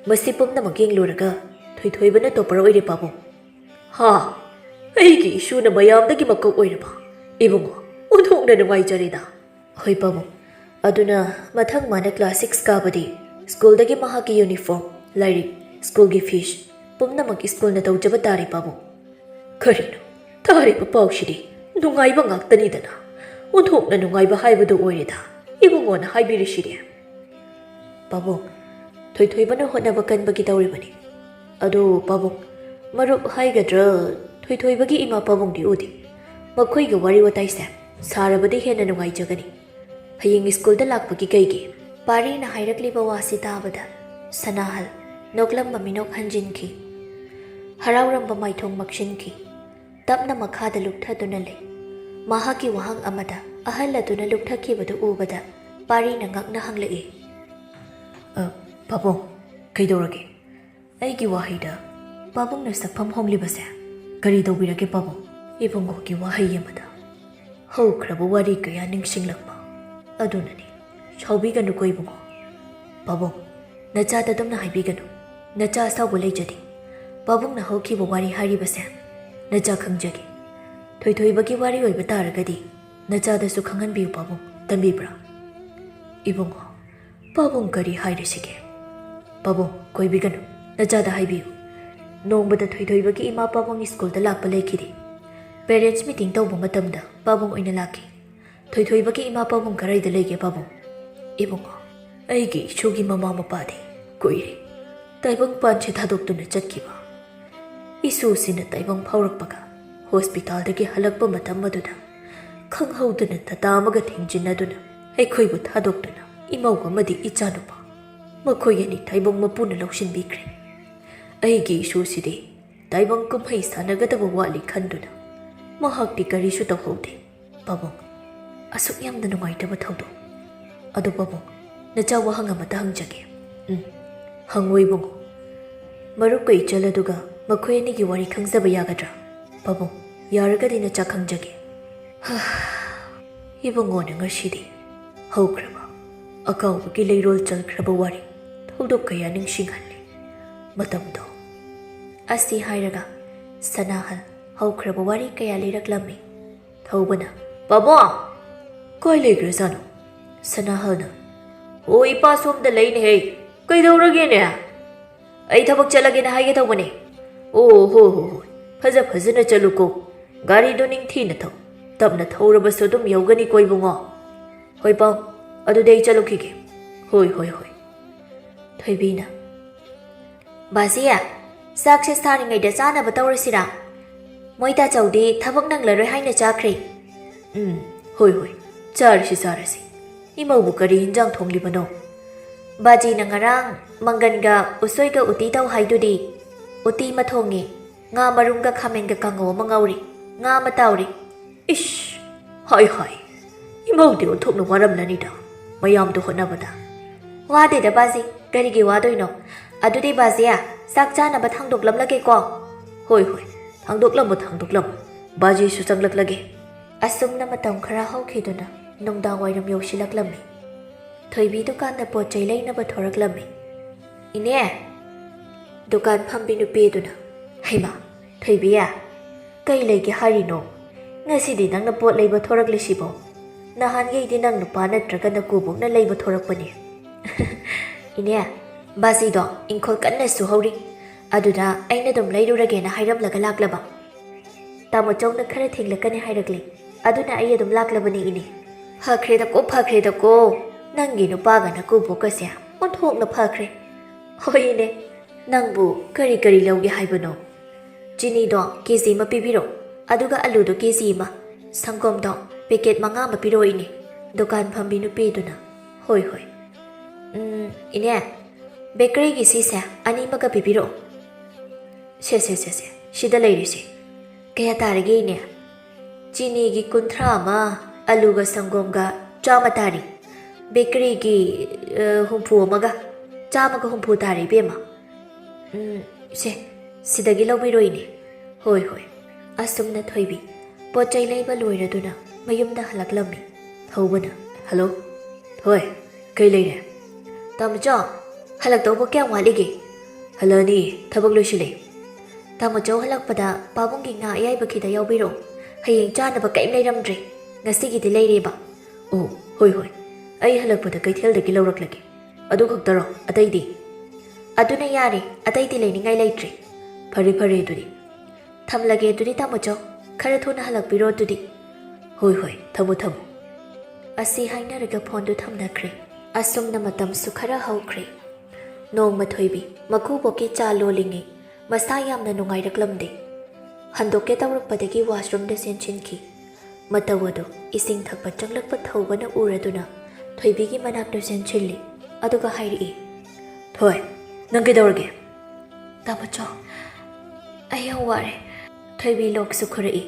ꯃꯁꯤ ꯄꯨꯝꯅꯃꯛ ꯌꯦꯡꯂꯨꯔꯒ ꯊꯣꯏꯊꯣꯏꯕꯅ ꯇꯣꯄꯔ ꯑꯣꯏꯔꯦ, ꯄꯥꯕꯨꯡ꯫ ꯍꯥ? ꯑꯩꯒꯤ ꯏꯁꯨꯅ ꯃꯌꯥꯝꯗꯒꯤ ꯃꯀꯣꯛ ꯑꯣꯏꯔꯕ? ꯏꯕꯨꯡꯉꯣ, ꯑꯣꯟꯊꯣꯛꯅ ꯅꯨꯡꯉꯥꯏꯖꯔꯦꯗ꯫ ꯍꯣꯏ, ꯄꯥꯕꯨꯡ꯫ ꯑꯗꯨꯅ ꯃꯊꯪ ꯃꯥꯅ ꯀ꯭ꯂꯥꯁ ꯁꯤꯛꯁ ꯀꯥꯕꯗꯤ ꯁ꯭ꯀꯨꯜꯗꯒꯤ ꯃꯍꯥꯛꯀꯤ ꯌꯨꯅꯤꯐꯣꯔꯝ, ꯂꯥꯏꯔꯤꯛ, ꯁ꯭ꯀꯨꯜꯒꯤ ꯐꯤꯁ ꯄꯨꯝꯅꯃꯛ ꯁ꯭ꯀꯨꯜꯅ ꯇꯧꯖꯕ ꯇꯥꯔꯦ, ꯄꯥꯕꯨꯡ꯫ ꯀꯔꯤꯅꯣ? ꯇꯥꯔꯤꯕ ꯄꯥꯎꯁꯤꯗꯤ ꯅꯨꯡꯉꯥꯏꯕ ꯉꯥꯛꯇꯅꯤꯗꯅ꯫ ꯑꯣꯟꯊꯣꯛꯅ ꯅꯨꯡꯉꯥꯏꯕ ꯍꯥꯏꯕꯗꯨ ꯑꯣꯏꯔꯦꯗ, ꯏꯕꯨꯡꯉꯣꯅ ꯍꯥꯏꯕꯤꯔꯤꯁꯤꯗꯤ꯫ ꯄꯥꯕꯨꯡ, ꯊꯣꯏꯊꯣꯏꯕꯅ ꯍꯣꯠꯅꯕ ꯀꯟꯕꯒꯤ ꯇꯧꯔꯤꯕꯅꯤ꯫ ꯑꯗꯨ ꯄꯥꯕꯨꯡ, ꯃꯔꯨꯞ ꯍꯥꯏꯒꯗ꯭ꯔꯥ, ꯊꯣꯏꯊꯣꯏꯕꯒꯤ ꯏꯃꯥ ꯄꯥꯕꯨꯡꯗꯤ ꯎꯗꯦ꯫ ꯃꯈꯣꯏꯒ ꯋꯥꯔꯤ ꯋꯥꯇꯥꯏꯁꯦ ꯁꯥꯔꯕꯗꯤ ꯍꯦꯟꯅ ꯅꯨꯡꯉꯥꯏꯖꯒꯅꯤ꯫ ꯍꯌꯦꯡ ꯁ꯭ꯀꯨꯜꯗ ꯂꯥꯛꯄꯒꯤ ꯀꯩꯒꯤ? ꯄꯥꯔꯤꯅ ꯍꯥꯏꯔꯛꯂꯤꯕ ꯋꯥꯁꯤ ꯇꯥꯕꯗ ꯁꯅꯥꯍꯜ ꯅꯣꯛꯂꯝꯕ ꯃꯤꯅꯣꯛ ꯍꯟꯖꯤꯟꯈꯤ꯫ ꯍꯔꯥꯎꯔꯝꯕ ꯃꯥꯏꯊꯣꯡ ꯃꯛꯁꯤꯟꯈꯤ꯫ ꯇꯞꯅ ꯃꯈꯥꯗ ꯂꯨꯞꯊꯗꯨꯅ ꯂꯩ꯫ ꯃꯍꯥꯛꯀꯤ ꯋꯥꯍꯪ ꯑꯃꯗ ꯑꯍꯜ ꯑꯗꯨꯅ ꯂꯨꯞꯊꯈꯤꯕꯗꯨ ꯎꯕꯗ ꯄꯥꯔꯤꯅ ꯉꯛꯅ ꯍꯪꯂꯛꯏ, "ꯑ, ꯄꯥꯕꯨꯡ, ꯀꯩꯗꯧꯔꯒꯦ?" ꯑꯩꯒꯤ ꯋꯥꯍꯩꯗ ꯄꯥꯕꯨꯡꯅ ꯁꯛꯐꯝ ꯍꯣꯡꯂꯤꯕꯁꯦ ꯀꯔꯤ ꯇꯧꯕꯤꯔꯒꯦ, ꯄꯥꯕꯨꯡ? ꯏꯕꯨꯡꯉꯣꯒꯤ ꯋꯥꯍꯩ ꯑꯃꯗ ꯍꯧꯈ꯭ꯔꯕ ꯋꯥꯔꯤ ꯀꯌꯥ ꯅꯤꯡꯁꯤꯡꯂꯛꯄ ꯑꯗꯨꯅꯅꯤ꯫ ꯁꯥꯎꯕꯤꯒꯅꯨꯀꯣ, ꯏꯕꯨꯡꯉꯣ꯫ ꯄꯥꯕꯨꯡ, ꯅꯆꯥꯗ ꯑꯗꯨꯝꯅ ꯍꯥꯏꯕꯤꯒꯅꯨ꯫ ꯅꯆꯥ ꯑꯁꯥꯎꯕ ꯂꯩꯖꯗꯦ꯫ ꯄꯥꯕꯨꯡꯅ ꯍꯧꯈꯤꯕ ꯋꯥꯔꯤ ꯍꯥꯏꯔꯤꯕꯁꯦ ꯅꯆꯥ ꯈꯪꯖꯒꯦ꯫ ꯊꯣꯏꯊꯣꯏꯕꯒꯤ ꯋꯥꯔꯤ ꯑꯣꯏꯕ ꯇꯥꯔꯒꯗꯤ ꯅꯆꯥꯗꯁꯨ ꯈꯪꯍꯟꯕꯤꯌꯨ, ꯄꯥꯕꯨꯡ, ꯇꯝꯕꯤꯕ꯭ꯔꯥ? ꯏꯕꯨꯡꯉꯣ, ꯄꯥꯕꯨꯡ ꯀꯔꯤ ꯍꯥꯏꯔꯁꯤꯒꯦ? ꯄꯥꯕꯨꯡ, ꯀꯣꯏꯕꯤꯒꯅꯨ, ꯅꯆꯥꯗ ꯍꯥꯏꯕꯤꯌꯨ꯫ ꯅꯣꯡꯃꯗ ꯊꯣꯏꯊꯣꯏꯕꯒꯤ ꯏꯃꯥ ꯄꯥꯕꯨꯡ ꯁ꯭ꯀꯨꯜꯗ ꯂꯥꯛꯄ ꯂꯩꯈꯤꯗꯦ꯫ ꯄꯦꯔꯦꯟꯠꯁ ꯃꯤꯇꯤꯡ ꯇꯧꯕ ꯃꯇꯝꯗ ꯄꯥꯕꯨꯡ ꯑꯣꯏꯅ ꯂꯥꯛꯈꯤ꯫ "ꯊꯣꯏꯊꯣꯏꯕꯒꯤ ꯏꯃꯥ ꯄꯥꯕꯨꯡ ꯀꯔꯥꯏꯗ ꯂꯩꯒꯦ, ꯄꯥꯕꯨꯡ?" "ꯏꯕꯨꯡꯉꯣ, ꯑꯩꯒꯤ ꯏꯁꯨꯒꯤ ꯃꯃꯥ ꯃꯄꯥꯗꯤ ꯀꯨꯏꯔꯦ ꯇꯥꯏꯕꯪ ꯄꯥꯟꯁꯦ ꯊꯥꯗꯣꯛꯇꯨꯅ ꯆꯠꯈꯤꯕ꯫ ꯏꯁꯨꯁꯤꯅ ꯇꯥꯏꯕꯪ ꯐꯥꯎꯔꯛꯄꯒ ꯍꯣꯁꯄꯤꯇꯥꯜꯗꯒꯤ ꯍꯜꯂꯛꯄ ꯃꯇꯝ ꯑꯗꯨꯗ ꯈꯪꯍꯧꯗꯅ ꯇꯥꯇꯥ ꯑꯃꯒ ꯊꯦꯡꯖꯤꯟꯅꯗꯨꯅ ꯑꯩꯈꯣꯏꯕꯨ ꯊꯥꯗꯣꯛꯇꯨꯅ ꯏꯃꯧ ꯑꯃꯗꯤ ꯏꯆꯥꯅꯨꯄꯥ ꯃꯈꯣꯏ ꯑꯅꯤ ꯇꯥꯏꯕꯪ ꯃꯄꯨꯅ ꯂꯧꯁꯤꯟꯕꯤꯈ꯭ꯔꯦ꯫ ꯑꯩꯒꯤ ꯏꯁꯨꯁꯤꯗꯤ ꯇꯥꯏꯕꯪ ꯀꯨꯝꯍꯩ ꯁꯥꯟꯅꯒꯗꯕ ꯋꯥꯠꯂꯤ ꯈꯟꯗꯨꯅ ꯃꯍꯥꯛꯇꯤ ꯀꯔꯤꯁꯨ ꯇꯧꯍꯧꯗꯦ꯫ ꯄꯥꯕꯨꯡ, ꯑꯁꯨꯛ ꯌꯥꯝꯅ ꯅꯨꯡꯉꯥꯏꯇꯕ ꯊꯧꯗꯣꯛ꯫ ꯑꯗꯨ ꯄꯥꯕꯨꯡ, ꯅꯆꯥ ꯋꯥꯍꯪ ꯑꯃꯇ ꯍꯪꯖꯒꯦ꯫ ꯎꯝ, ꯍꯪꯉꯣ ꯏꯕꯨꯡꯉꯣ꯫ ꯃꯔꯨꯞꯀ ꯏꯆꯜ ꯑꯗꯨꯒ ꯃꯈꯣꯏ ꯑꯅꯤꯒꯤ ꯋꯥꯔꯤ ꯈꯪꯖꯕ ꯌꯥꯒꯗ꯭ꯔꯥ? ꯄꯥꯕꯨꯡ, ꯌꯥꯔꯒꯗꯤ ꯅꯆꯥ ꯈꯪꯖꯒꯦ꯫ ꯏꯕꯨꯡꯉꯣꯅ ꯉꯁꯤꯗꯤ ꯍꯧꯈ꯭ꯔꯕ ꯑꯀꯥꯎꯕꯒꯤ ꯂꯩꯔꯣꯜ ꯆꯜꯈ꯭ꯔꯕ ꯋꯥꯔꯤ ꯊꯧꯗꯣꯛ ꯀꯌꯥ ꯅꯤꯡꯁꯤꯡꯍꯜꯂꯤ꯫ ꯃꯇꯝꯗꯣ꯫ ꯑꯁꯤ ꯍꯥꯏꯔꯒ ꯁꯅꯥꯍꯜ ꯍꯧꯈ꯭ꯔꯕ ꯋꯥꯔꯤ ꯀꯌꯥ ꯂꯤꯔꯛꯂꯝꯃꯤ꯫ ꯊꯧꯕꯅ, "ꯄꯥꯕꯨꯡ! ꯀꯥꯏ ꯂꯩꯈ꯭ꯔꯖꯥꯠꯅꯣ?" ꯁꯅꯥꯍꯜꯅ, "ꯑꯣ, ꯏꯄꯥ ꯁꯣꯝꯗ ꯂꯩꯅꯦꯍꯦ꯫ ꯀꯩꯗꯧꯔꯒꯦꯅꯦ?" "ꯑꯩ ꯊꯕꯛ ꯆꯠꯂꯒꯦꯅ ꯍꯥꯏꯒꯦ ꯇꯧꯕꯅꯦ꯫" "ꯑꯣ, ꯍꯣ, ꯍꯣ, ꯍꯣꯏ꯫ ꯐꯖ ꯐꯖꯅ ꯆꯠꯂꯨꯀꯣ꯫ ꯒꯥꯔꯤꯗꯣ ꯅꯤꯡꯊꯤꯅ ꯊꯧ꯫ ꯇꯞꯅ ꯊꯧꯔꯕꯁꯨ ꯑꯗꯨꯝ ꯌꯧꯒꯅꯤꯀꯣ ꯏꯕꯨꯡꯉꯣ꯫" "ꯍꯣꯏ ꯄꯥꯎ, ꯑꯗꯨꯗꯤ ꯑꯩ ꯆꯠꯂꯨꯈꯤꯒꯦ꯫" "ꯍꯣꯏ, ꯍꯣꯏ, ꯍꯣꯏ꯫" ꯊꯣꯏꯕꯤꯅ, "ꯕꯥꯖꯤ, ꯆꯥꯛꯁꯦ ꯁꯥꯔꯤꯉꯩꯗ ꯆꯥꯅꯕ ꯇꯧꯔꯁꯤꯔꯥ? ꯃꯣꯏ ꯇꯥꯆꯧꯗꯤ ꯊꯕꯛ ꯅꯪꯂꯔꯣꯏ ꯍꯥꯏꯅ ꯆꯥꯈ꯭ꯔꯦ꯫" "ꯎꯝ, ꯍꯣꯏ, ꯍꯣꯏ꯫ ꯆꯥꯔꯁꯤ, ꯆꯥꯔꯁꯤ꯫ ꯏꯃꯧꯕꯨ ꯀꯔꯤ ꯍꯤꯟꯖꯥꯡ ꯊꯣꯡꯂꯤꯕꯅꯣ?" "ꯕꯥꯖꯤꯅ ꯉꯔꯥꯡ ꯃꯪꯒꯟꯒ ꯎꯁꯣꯏꯒ ꯎꯇꯤ ꯇꯧ ꯍꯥꯏꯗꯨꯗꯤ, ꯎꯇꯤ ꯑꯃ ꯊꯣꯡꯉꯤ꯫ ꯉꯥ ꯃꯔꯨꯝꯒ ꯈꯥꯃꯦꯟꯒ ꯀꯥꯡꯉꯧ ꯑꯃ ꯉꯧꯔꯤ꯫ ꯉꯥ ꯑꯃ ꯇꯥꯎꯔꯤ꯫" "ꯏꯁ! ꯍꯥꯏ, ꯍꯥꯏ꯫ ꯏꯃꯧꯗꯤ ꯑꯣꯟꯊꯣꯛꯅ ꯋꯥꯔꯝꯂꯅꯤꯗ, ꯃꯌꯥꯝꯗꯨ ꯍꯣꯠꯅꯕꯗ꯫" "ꯋꯥꯗꯦꯗ ꯕꯥꯖꯤ, ꯀꯔꯤꯒꯤ ꯋꯥꯗꯣꯏꯅꯣ? ꯑꯗꯨꯗꯤ ꯕꯥꯖꯤ, ꯆꯥꯛ ꯆꯥꯅꯕ ꯊꯥꯡꯗꯣꯛꯂꯝꯂꯒꯦꯀꯣ꯫" "ꯍꯣꯏ, ꯍꯣꯏ, ꯊꯥꯡꯗꯣꯛꯂꯝꯃꯣ, ꯊꯥꯡꯗꯣꯛꯂꯝꯃꯣ꯫ ꯕꯥꯖꯤꯁꯨ ꯆꯪꯂꯛꯂꯒꯦ꯫" ꯑꯁꯨꯝꯅ ꯃꯇꯝ ꯈꯔ ꯍꯧꯈꯤꯗꯨꯅ ꯅꯨꯡꯗꯥꯡ ꯋꯥꯏꯔꯝ ꯌꯧꯁꯤꯜꯂꯛꯂꯝꯃꯤ꯫ ꯊꯣꯏꯕꯤ ꯗꯨꯀꯥꯟꯗ ꯄꯣꯠ ꯆꯩ ꯂꯩꯅꯕ ꯊꯣꯔꯛꯂꯝꯃꯤ꯫ "ꯏꯅꯦ!" ꯗꯨꯀꯥꯟ ꯐꯝꯕꯤ ꯅꯨꯄꯤ ꯑꯗꯨꯅ, "ꯍꯩꯃꯥ, ꯊꯣꯏꯕꯤ, ꯀꯩ ꯂꯩꯒꯦ ꯍꯥꯏꯔꯤꯅꯣ? ꯉꯁꯤꯗꯤ ꯅꯪꯅ ꯄꯣꯠ ꯂꯩꯕ ꯊꯣꯔꯛꯂꯤꯁꯤꯕꯣ? ꯅꯍꯥꯟꯈꯩꯗꯤ ꯅꯪ ꯅꯨꯄꯥ ꯅꯠꯇ꯭ꯔꯒ ꯅꯀꯨꯕꯣꯛꯅ ꯂꯩꯕ ꯊꯣꯔꯛꯄꯅꯦ꯫" "ꯏꯅꯦ, ꯕꯥꯖꯤꯗꯣ ꯏꯪꯈꯣꯜ ꯀꯟꯅ ꯁꯨꯍꯧꯔꯤ, ꯑꯗꯨꯗ ꯑꯩꯅ ꯑꯗꯨꯝ ꯂꯩꯔꯨꯔꯒꯦꯅ ꯍꯥꯏꯔꯝꯂꯒ ꯂꯥꯛꯂꯕ꯫ ꯇꯥꯃꯣꯆꯧꯅ ꯈꯔ ꯊꯦꯡꯂꯛꯀꯅꯤ ꯍꯥꯏꯔꯛꯂꯦ, ꯑꯗꯨꯅ ꯑꯩ ꯑꯗꯨꯝ ꯂꯥꯛꯂꯕꯅꯦ ꯏꯅꯦ꯫" "ꯐꯈ꯭ꯔꯦꯗꯀꯣ, ꯐꯈ꯭ꯔꯦꯗꯀꯣ, ꯅꯪꯒꯤ ꯅꯨꯄꯥꯒ ꯅꯀꯨꯕꯣꯛꯀꯁꯦ ꯑꯣꯟꯊꯣꯛꯅ ꯐꯈ꯭ꯔꯦ꯫" "ꯍꯣꯏ ꯏꯅꯦ, ꯅꯪꯕꯨ ꯀꯔꯤ ꯀꯔꯤ ꯂꯧꯒꯦ ꯍꯥꯏꯕꯅꯣ?" "ꯆꯤꯅꯤꯗꯣ ꯀꯦ ꯖꯤ ꯑꯃ ꯄꯤꯕꯤꯔꯣ, ꯑꯗꯨꯒ ꯑꯂꯨꯗꯣ ꯀꯦ ꯖꯤ ꯑꯃ, ꯁꯪꯒꯣꯝꯗꯣ ꯄꯦꯀꯦꯠ ꯃꯉꯥ ꯑꯃ ꯄꯤꯔꯛꯑꯣ ꯏꯅꯦ꯫" ꯗꯨꯀꯥꯟ ꯐꯝꯕꯤ ꯅꯨꯄꯤꯗꯨꯅ, "ꯍꯣꯏ, ꯍꯣꯏ꯫ ꯎꯝ, ꯏꯅꯦ, ꯕꯦꯀꯔꯤꯒꯤ ꯁꯤꯁꯦ ꯑꯅꯤꯃꯒ ꯄꯤꯕꯤꯔꯛꯑꯣ꯫" ꯁꯦ ꯁꯦ ꯁꯦ ꯁꯦ, ꯁꯤꯗ ꯂꯩꯔꯤꯁꯦ꯫ ꯀꯌꯥ ꯇꯥꯔꯒꯦ, ꯏꯅꯦ? ꯆꯤꯅꯤꯒꯤ ꯀꯨꯟꯊ꯭ꯔꯥ ꯑꯃ, ꯑꯂꯨꯒ ꯁꯪꯒꯣꯝꯒ ꯆꯥꯝꯃ ꯇꯥꯔꯤ꯫ ꯕꯦꯀꯔꯤꯒꯤ, ꯑ, ꯍꯨꯝꯐꯨ ꯑꯃꯒ, ꯆꯥꯝꯃꯒ ꯍꯨꯝꯐꯨ ꯇꯥꯔꯦ, ꯏꯕꯦꯝꯃ꯫ ꯎꯝ, ꯁꯦ, ꯁꯤꯗꯒꯤ ꯂꯧꯕꯤꯔꯣ, ꯏꯅꯦ꯫ ꯍꯣꯏ, ꯍꯣꯏ꯫ ꯑꯁꯨꯝꯅ ꯊꯣꯏꯕꯤ ꯄꯣꯠ ꯆꯩ ꯂꯩꯕ ꯂꯣꯏꯔꯗꯨꯅ ꯃꯌꯨꯝꯗ ꯍꯜꯂꯛꯂꯝꯃꯤ꯫ ꯊꯧꯕꯅ, "ꯍꯜꯂꯣ꯫ ꯍꯣꯏ, ꯀꯩ ꯂꯩꯔꯦ?" "ꯇꯥꯃꯣꯆꯧ, ꯍꯜꯂꯛꯇꯧꯕ ꯀꯌꯥꯝ ꯋꯥꯠꯂꯤꯒꯦ?" "ꯍꯜꯂꯛꯑꯅꯤ, ꯊꯕꯛ ꯂꯣꯏꯁꯤꯜꯂꯦ꯫ ꯇꯥꯃꯣꯆꯧ ꯍꯜꯂꯛꯄꯗ ꯄꯥꯕꯨꯡꯒꯤ ꯉꯥ ꯑꯌꯥꯏꯕ ꯈꯤꯇ ꯌꯥꯎꯕꯤꯔꯛꯑꯣ꯫ ꯍꯌꯦꯡ ꯆꯥꯅꯕ ꯀꯔꯤꯝ ꯂꯩꯔꯝꯗ꯭ꯔꯦ꯫ ꯉꯁꯤꯒꯤꯗꯤ ꯂꯩꯔꯦꯕ꯫" "ꯑꯣ, ꯍꯣꯏ, ꯍꯣꯏ꯫ ꯑꯩ ꯍꯜꯂꯛꯄꯗ ꯀꯩꯊꯦꯜꯗꯒꯤ ꯂꯧꯔꯛꯂꯒꯦ꯫ ꯑꯗꯨ ꯈꯛꯇꯔꯣ? ꯑꯇꯩꯗꯤ?" "ꯑꯗꯨꯅ ꯌꯥꯔꯦ, ꯑꯇꯩꯗꯤ ꯂꯩꯅꯤꯡꯉꯥꯏ ꯂꯩꯇ꯭ꯔꯦ꯫" "ꯐꯔꯦ, ꯐꯔꯦ ꯑꯗꯨꯗꯤ꯫ ꯊꯝꯂꯒꯦ ꯑꯗꯨꯗꯤ ꯇꯥꯃꯣꯆꯧ, ꯈꯔ ꯊꯨꯅ ꯍꯜꯂꯛꯄꯤꯔꯣ ꯑꯗꯨꯗꯤ꯫" "ꯍꯣꯏ, ꯍꯣꯏ, ꯊꯝꯃꯣ, ꯊꯝꯃꯣ꯫" ꯑꯁꯤ ꯍꯥꯏꯅꯔꯒ ꯐꯣꯟꯗꯨ ꯊꯝꯅꯈ꯭ꯔꯦ꯫ ꯑꯁꯨꯝꯅ ꯃꯇꯝꯁꯨ ꯈꯔ ꯍꯧꯈ꯭ꯔꯦ꯫ ꯅꯣꯡꯃ ꯊꯣꯏꯕꯤ ꯃꯀꯨꯕꯣꯛꯀꯤ ꯆꯥ ꯂꯣꯜꯂꯤꯉꯩ ꯃꯁꯥ ꯌꯥꯝꯅ ꯅꯨꯡꯉꯥꯏꯔꯛꯂꯝꯗꯦ꯫ ꯍꯟꯗꯣꯛꯀꯦ ꯇꯧꯔꯛꯄꯗꯒꯤ ꯋꯥꯁꯔꯨꯝꯗ ꯆꯦꯟꯁꯤꯟꯈꯤ꯫ ꯃꯇꯧ ꯑꯗꯨ ꯏꯁꯤꯡ ꯊꯛꯄ ꯆꯪꯂꯛꯄ ꯊꯧꯕꯅ ꯎꯔꯗꯨꯅ ꯊꯣꯏꯕꯤꯒꯤ ꯃꯅꯥꯛꯇ ꯆꯦꯟꯁꯤꯜꯂꯤ꯫ ꯑꯗꯨꯒ ꯍꯥꯏꯔꯛꯏ, "ꯊꯣꯏ, ꯅꯪ ꯀꯩꯗꯧꯔꯒꯦ?" "ꯇꯥꯃꯣꯆꯧ, ꯑꯩ ꯌꯥꯝ ꯋꯥꯔꯦ꯫" ꯊꯣꯏꯕꯤ ꯂꯣꯛꯁꯨ ꯈꯨꯔꯛꯏ꯫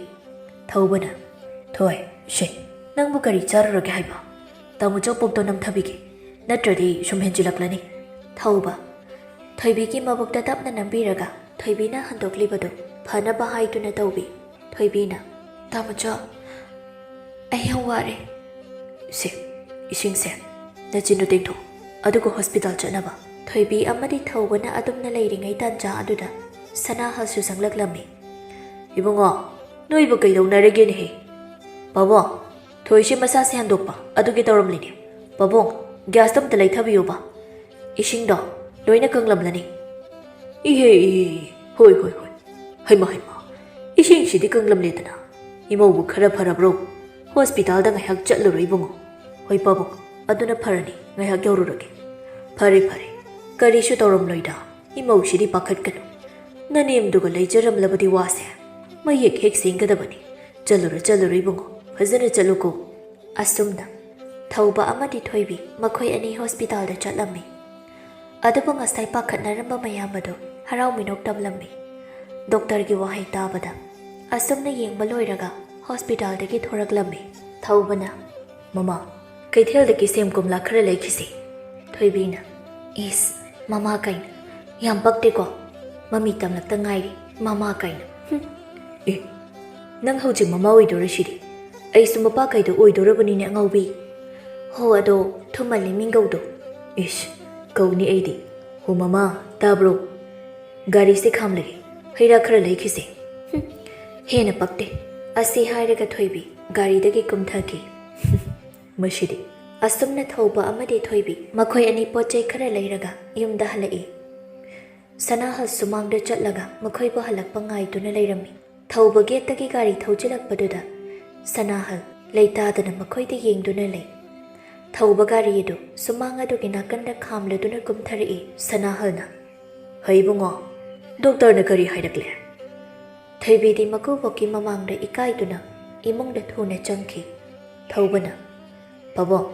ꯊꯧꯕꯅ, "ꯊꯣꯏ, ꯁꯦ, ꯅꯪꯕꯨ ꯀꯔꯤ ꯆꯥꯔꯨꯔꯒꯦ ꯍꯥꯏꯕ? ꯇꯥꯃꯣꯆꯧ ꯄꯨꯛꯇꯣ ꯅꯝꯊꯕꯤꯒꯦ, ꯅꯠꯇ꯭ꯔꯗꯤ ꯁꯨꯝ ꯍꯦꯟꯖꯤꯜꯂꯛꯂꯅꯤ꯫" ꯊꯧꯕ ꯊꯣꯏꯕꯤꯒꯤ ꯃꯕꯨꯛꯇ ꯇꯞꯅ ꯅꯝꯕꯤꯔꯒ ꯊꯣꯏꯕꯤꯅ ꯍꯟꯗꯣꯛꯂꯤꯕꯗꯨ ꯐꯅꯕ ꯍꯥꯏꯗꯨꯅ ꯇꯧꯕꯤ꯫ ꯊꯣꯏꯕꯤꯅ, "ꯇꯥꯃꯣꯆꯧ, ꯑꯩ ꯌꯥꯝ ꯋꯥꯔꯦ꯫" "ꯁꯦ, ꯏꯁꯤꯡꯁꯦ ꯅꯆꯤꯟꯗꯨ ꯇꯦꯡꯊꯣꯛ, ꯑꯗꯨꯒ ꯍꯣꯁꯄꯤꯇꯥꯜ ꯆꯠꯅꯕ꯫" ꯊꯣꯏꯕꯤ ꯑꯃꯗꯤ ꯊꯧꯕꯅ ꯑꯗꯨꯝꯅ ꯂꯩꯔꯤꯉꯩ ꯇꯥꯟꯖꯥ ꯑꯗꯨꯗ ꯁꯅꯥꯍꯜꯁꯨ ꯆꯪꯂꯛꯂꯝꯃꯤ꯫ "ꯏꯕꯨꯡꯉꯣ, ꯅꯣꯏꯕꯨ ꯀꯩꯗꯧꯅꯔꯒꯦꯅꯦꯍꯦ? ꯄꯥꯕꯨꯡ, ꯊꯣꯏꯁꯦ ꯃꯁꯥꯁꯦ ꯍꯟꯗꯣꯛꯄ ꯑꯗꯨꯒꯤ ꯇꯧꯔꯝꯂꯤꯅꯦ꯫ ꯄꯥꯕꯨꯡ, ꯒ꯭ꯌꯥꯁꯇ ꯑꯝꯇ ꯂꯩꯊꯕꯤꯌꯨꯕ꯫ ꯏꯁꯤꯡꯗꯣ ꯂꯣꯏꯅ ꯀꯪꯂꯝꯂꯅꯤ꯫" "ꯏꯍꯦ, ꯏꯍꯦ, ꯏꯍꯦ, ꯍꯣꯏ, ꯍꯣꯏ, ꯍꯣꯏ꯫ ꯍꯩꯃ, ꯍꯩꯃ, ꯏꯁꯤꯡꯁꯤꯗꯤ ꯀꯪꯂꯝꯂꯦꯗꯅ꯫ ꯏꯃꯧꯕꯨ ꯈꯔ ꯐꯔꯕ꯭ꯔꯣ? ꯍꯣꯁꯄꯤꯇꯥꯜꯗ ꯉꯥꯏꯍꯥꯛ ꯆꯠꯂꯨꯔꯣ ꯏꯕꯨꯡꯉꯣ꯫" "ꯍꯣꯏ ꯄꯥꯕꯨꯡ, ꯑꯗꯨꯅ ꯐꯔꯅꯤ, ꯉꯥꯏꯍꯥꯛ ꯌꯧꯔꯨꯔꯒꯦ꯫" "ꯐꯔꯦ, ꯐꯔꯦ, ꯀꯔꯤꯁꯨ ꯇꯧꯔꯝꯂꯣꯏꯗ, ꯏꯃꯧꯁꯤꯗꯤ ꯄꯥꯈꯠꯀꯅꯨ꯫ ꯅꯅꯦꯝꯗꯨꯒ ꯂꯩꯖꯔꯝꯂꯕꯗꯤ ꯋꯥꯁꯦ ꯃꯌꯦꯛ ꯍꯦꯛ ꯁꯦꯡꯒꯗꯕꯅꯤ꯫ ꯆꯠꯂꯨꯔꯣ, ꯆꯠꯂꯨꯔꯣ ꯏꯕꯨꯡꯉꯣ, ꯐꯖꯅ ꯆꯠꯂꯨꯀꯣ꯫" ꯑꯁꯨꯝꯅ ꯊꯧꯕ ꯑꯃꯗꯤ ꯊꯣꯏꯕꯤ ꯃꯈꯣꯏ ꯑꯅꯤ ꯍꯣꯁꯄꯤꯇꯥꯜꯗ ꯆꯠꯂꯝꯃꯤ꯫ ꯑꯗꯨꯕꯨ ꯉꯁꯥꯏ ꯄꯥꯈꯠꯅꯔꯝꯕ ꯃꯌꯥꯝ ꯑꯗꯨ ꯍꯔꯥꯎ ꯃꯤꯅꯣꯛ ꯇꯝꯂꯝꯃꯤ꯫ ꯗꯣꯛꯇꯔꯒꯤ ꯋꯥꯍꯩ ꯇꯥꯕꯗ ꯑꯁꯨꯝꯅ ꯌꯦꯡꯕ ꯂꯣꯏꯔꯒ ꯍꯣꯁꯄꯤꯇꯥꯜꯗꯒꯤ ꯊꯣꯔꯛꯂꯝꯃꯤ꯫ ꯊꯧꯕꯅ, "ꯃꯃꯥ, ꯀꯩꯊꯦꯜꯗꯒꯤ ꯁꯦꯝ ꯀꯣꯝꯂꯥ ꯈꯔ ꯂꯩꯈꯤꯁꯤ꯫" ꯊꯣꯏꯕꯤꯅ, "ꯏꯁ, ꯃꯃꯥ ꯀꯥꯏꯅ꯫ ꯌꯥꯝ ꯄꯛꯇꯦꯀꯣ꯫ ꯃꯃꯤ ꯇꯝꯂꯛꯇ ꯉꯥꯏꯔꯤ, ꯃꯃꯥ ꯀꯥꯏꯅ꯫ ꯍꯨꯝ꯫ ꯑꯦ, ꯅꯪ ꯍꯧꯖꯤꯛ ꯃꯃꯥ ꯑꯣꯏꯗꯣꯔꯁꯤꯗꯤ꯫ ꯑꯩꯁꯨ ꯃꯄꯥ ꯀꯩꯗꯣ ꯑꯣꯏꯗꯣꯔꯕꯅꯤꯅꯦ, ꯑꯉꯥꯎꯕꯤ꯫ ꯍꯣ, ꯑꯗꯣ ꯊꯨꯝꯍꯜꯂꯤ ꯃꯤꯡꯒꯧꯗꯣ꯫ ꯏꯁ, ꯀꯧꯅꯤ ꯑꯩꯗꯤ꯫ ꯍꯣ ꯃꯃꯥ, ꯇꯥꯕ꯭ꯔꯣ? ꯒꯥꯔꯤꯁꯦ ꯈꯥꯝꯂꯒꯦ, ꯍꯩ ꯔꯥ ꯈꯔ ꯂꯩꯈꯤꯁꯦ꯫" ꯍꯨꯝ, ꯍꯦꯟꯅ ꯄꯛꯇꯦ꯫ ꯑꯁꯤ ꯍꯥꯏꯔꯒ ꯊꯣꯏꯕꯤ ꯒꯥꯔꯤꯗꯒꯤ ꯀꯨꯝꯊꯈꯤ꯫ ꯃꯁꯤꯗꯤ꯫ ꯑꯁꯨꯝꯅ ꯊꯧꯕ ꯑꯃꯗꯤ ꯊꯣꯏꯕꯤ ꯃꯈꯣꯏ ꯑꯅꯤ ꯄꯣꯠ ꯆꯩ ꯈꯔ ꯂꯩꯔꯒ ꯌꯨꯝꯗ ꯍꯜꯂꯛꯏ꯫ ꯁꯅꯥꯍꯜ ꯁꯨꯃꯥꯡꯗ ꯆꯠꯂꯒ ꯃꯈꯣꯏꯕꯨ ꯍꯜꯂꯛꯄ ꯉꯥꯏꯗꯨꯅ ꯂꯩꯔꯝꯃꯤ꯫ ꯊꯧꯕ ꯒꯦꯠꯇꯒꯤ ꯒꯥꯔꯤ ꯊꯧꯖꯤꯜꯂꯛꯄꯗꯨꯗ ꯁꯅꯥꯍꯜ ꯂꯩꯇꯥꯗꯅ ꯃꯈꯣꯏꯗ ꯌꯦꯡꯗꯨꯅ ꯂꯩ꯫ ꯊꯧꯕ ꯒꯥꯔꯤ ꯑꯗꯨ ꯁꯨꯃꯥꯡ ꯑꯗꯨꯒꯤ ꯅꯥꯀꯟꯗ ꯈꯥꯝꯂꯗꯨꯅ ꯀꯨꯝꯊꯔꯛꯏ ꯁꯅꯥꯍꯜꯅ꯫ "ꯍꯩ ꯏꯕꯨꯡꯉꯣ, ꯗꯣꯛꯇꯔꯅ ꯀꯔꯤ ꯍꯥꯏꯔꯛꯂꯦ?" ꯊꯣꯏꯕꯤꯗꯤ ꯃꯀꯨꯕꯣꯛꯀꯤ ꯃꯃꯥꯡꯗ ꯏꯀꯥꯏꯗꯨꯅ ꯏꯃꯨꯡꯗ ꯊꯨꯅ ꯆꯪꯈꯤ꯫ ꯊꯧꯕꯅ, "ꯄꯥꯕꯨꯡ,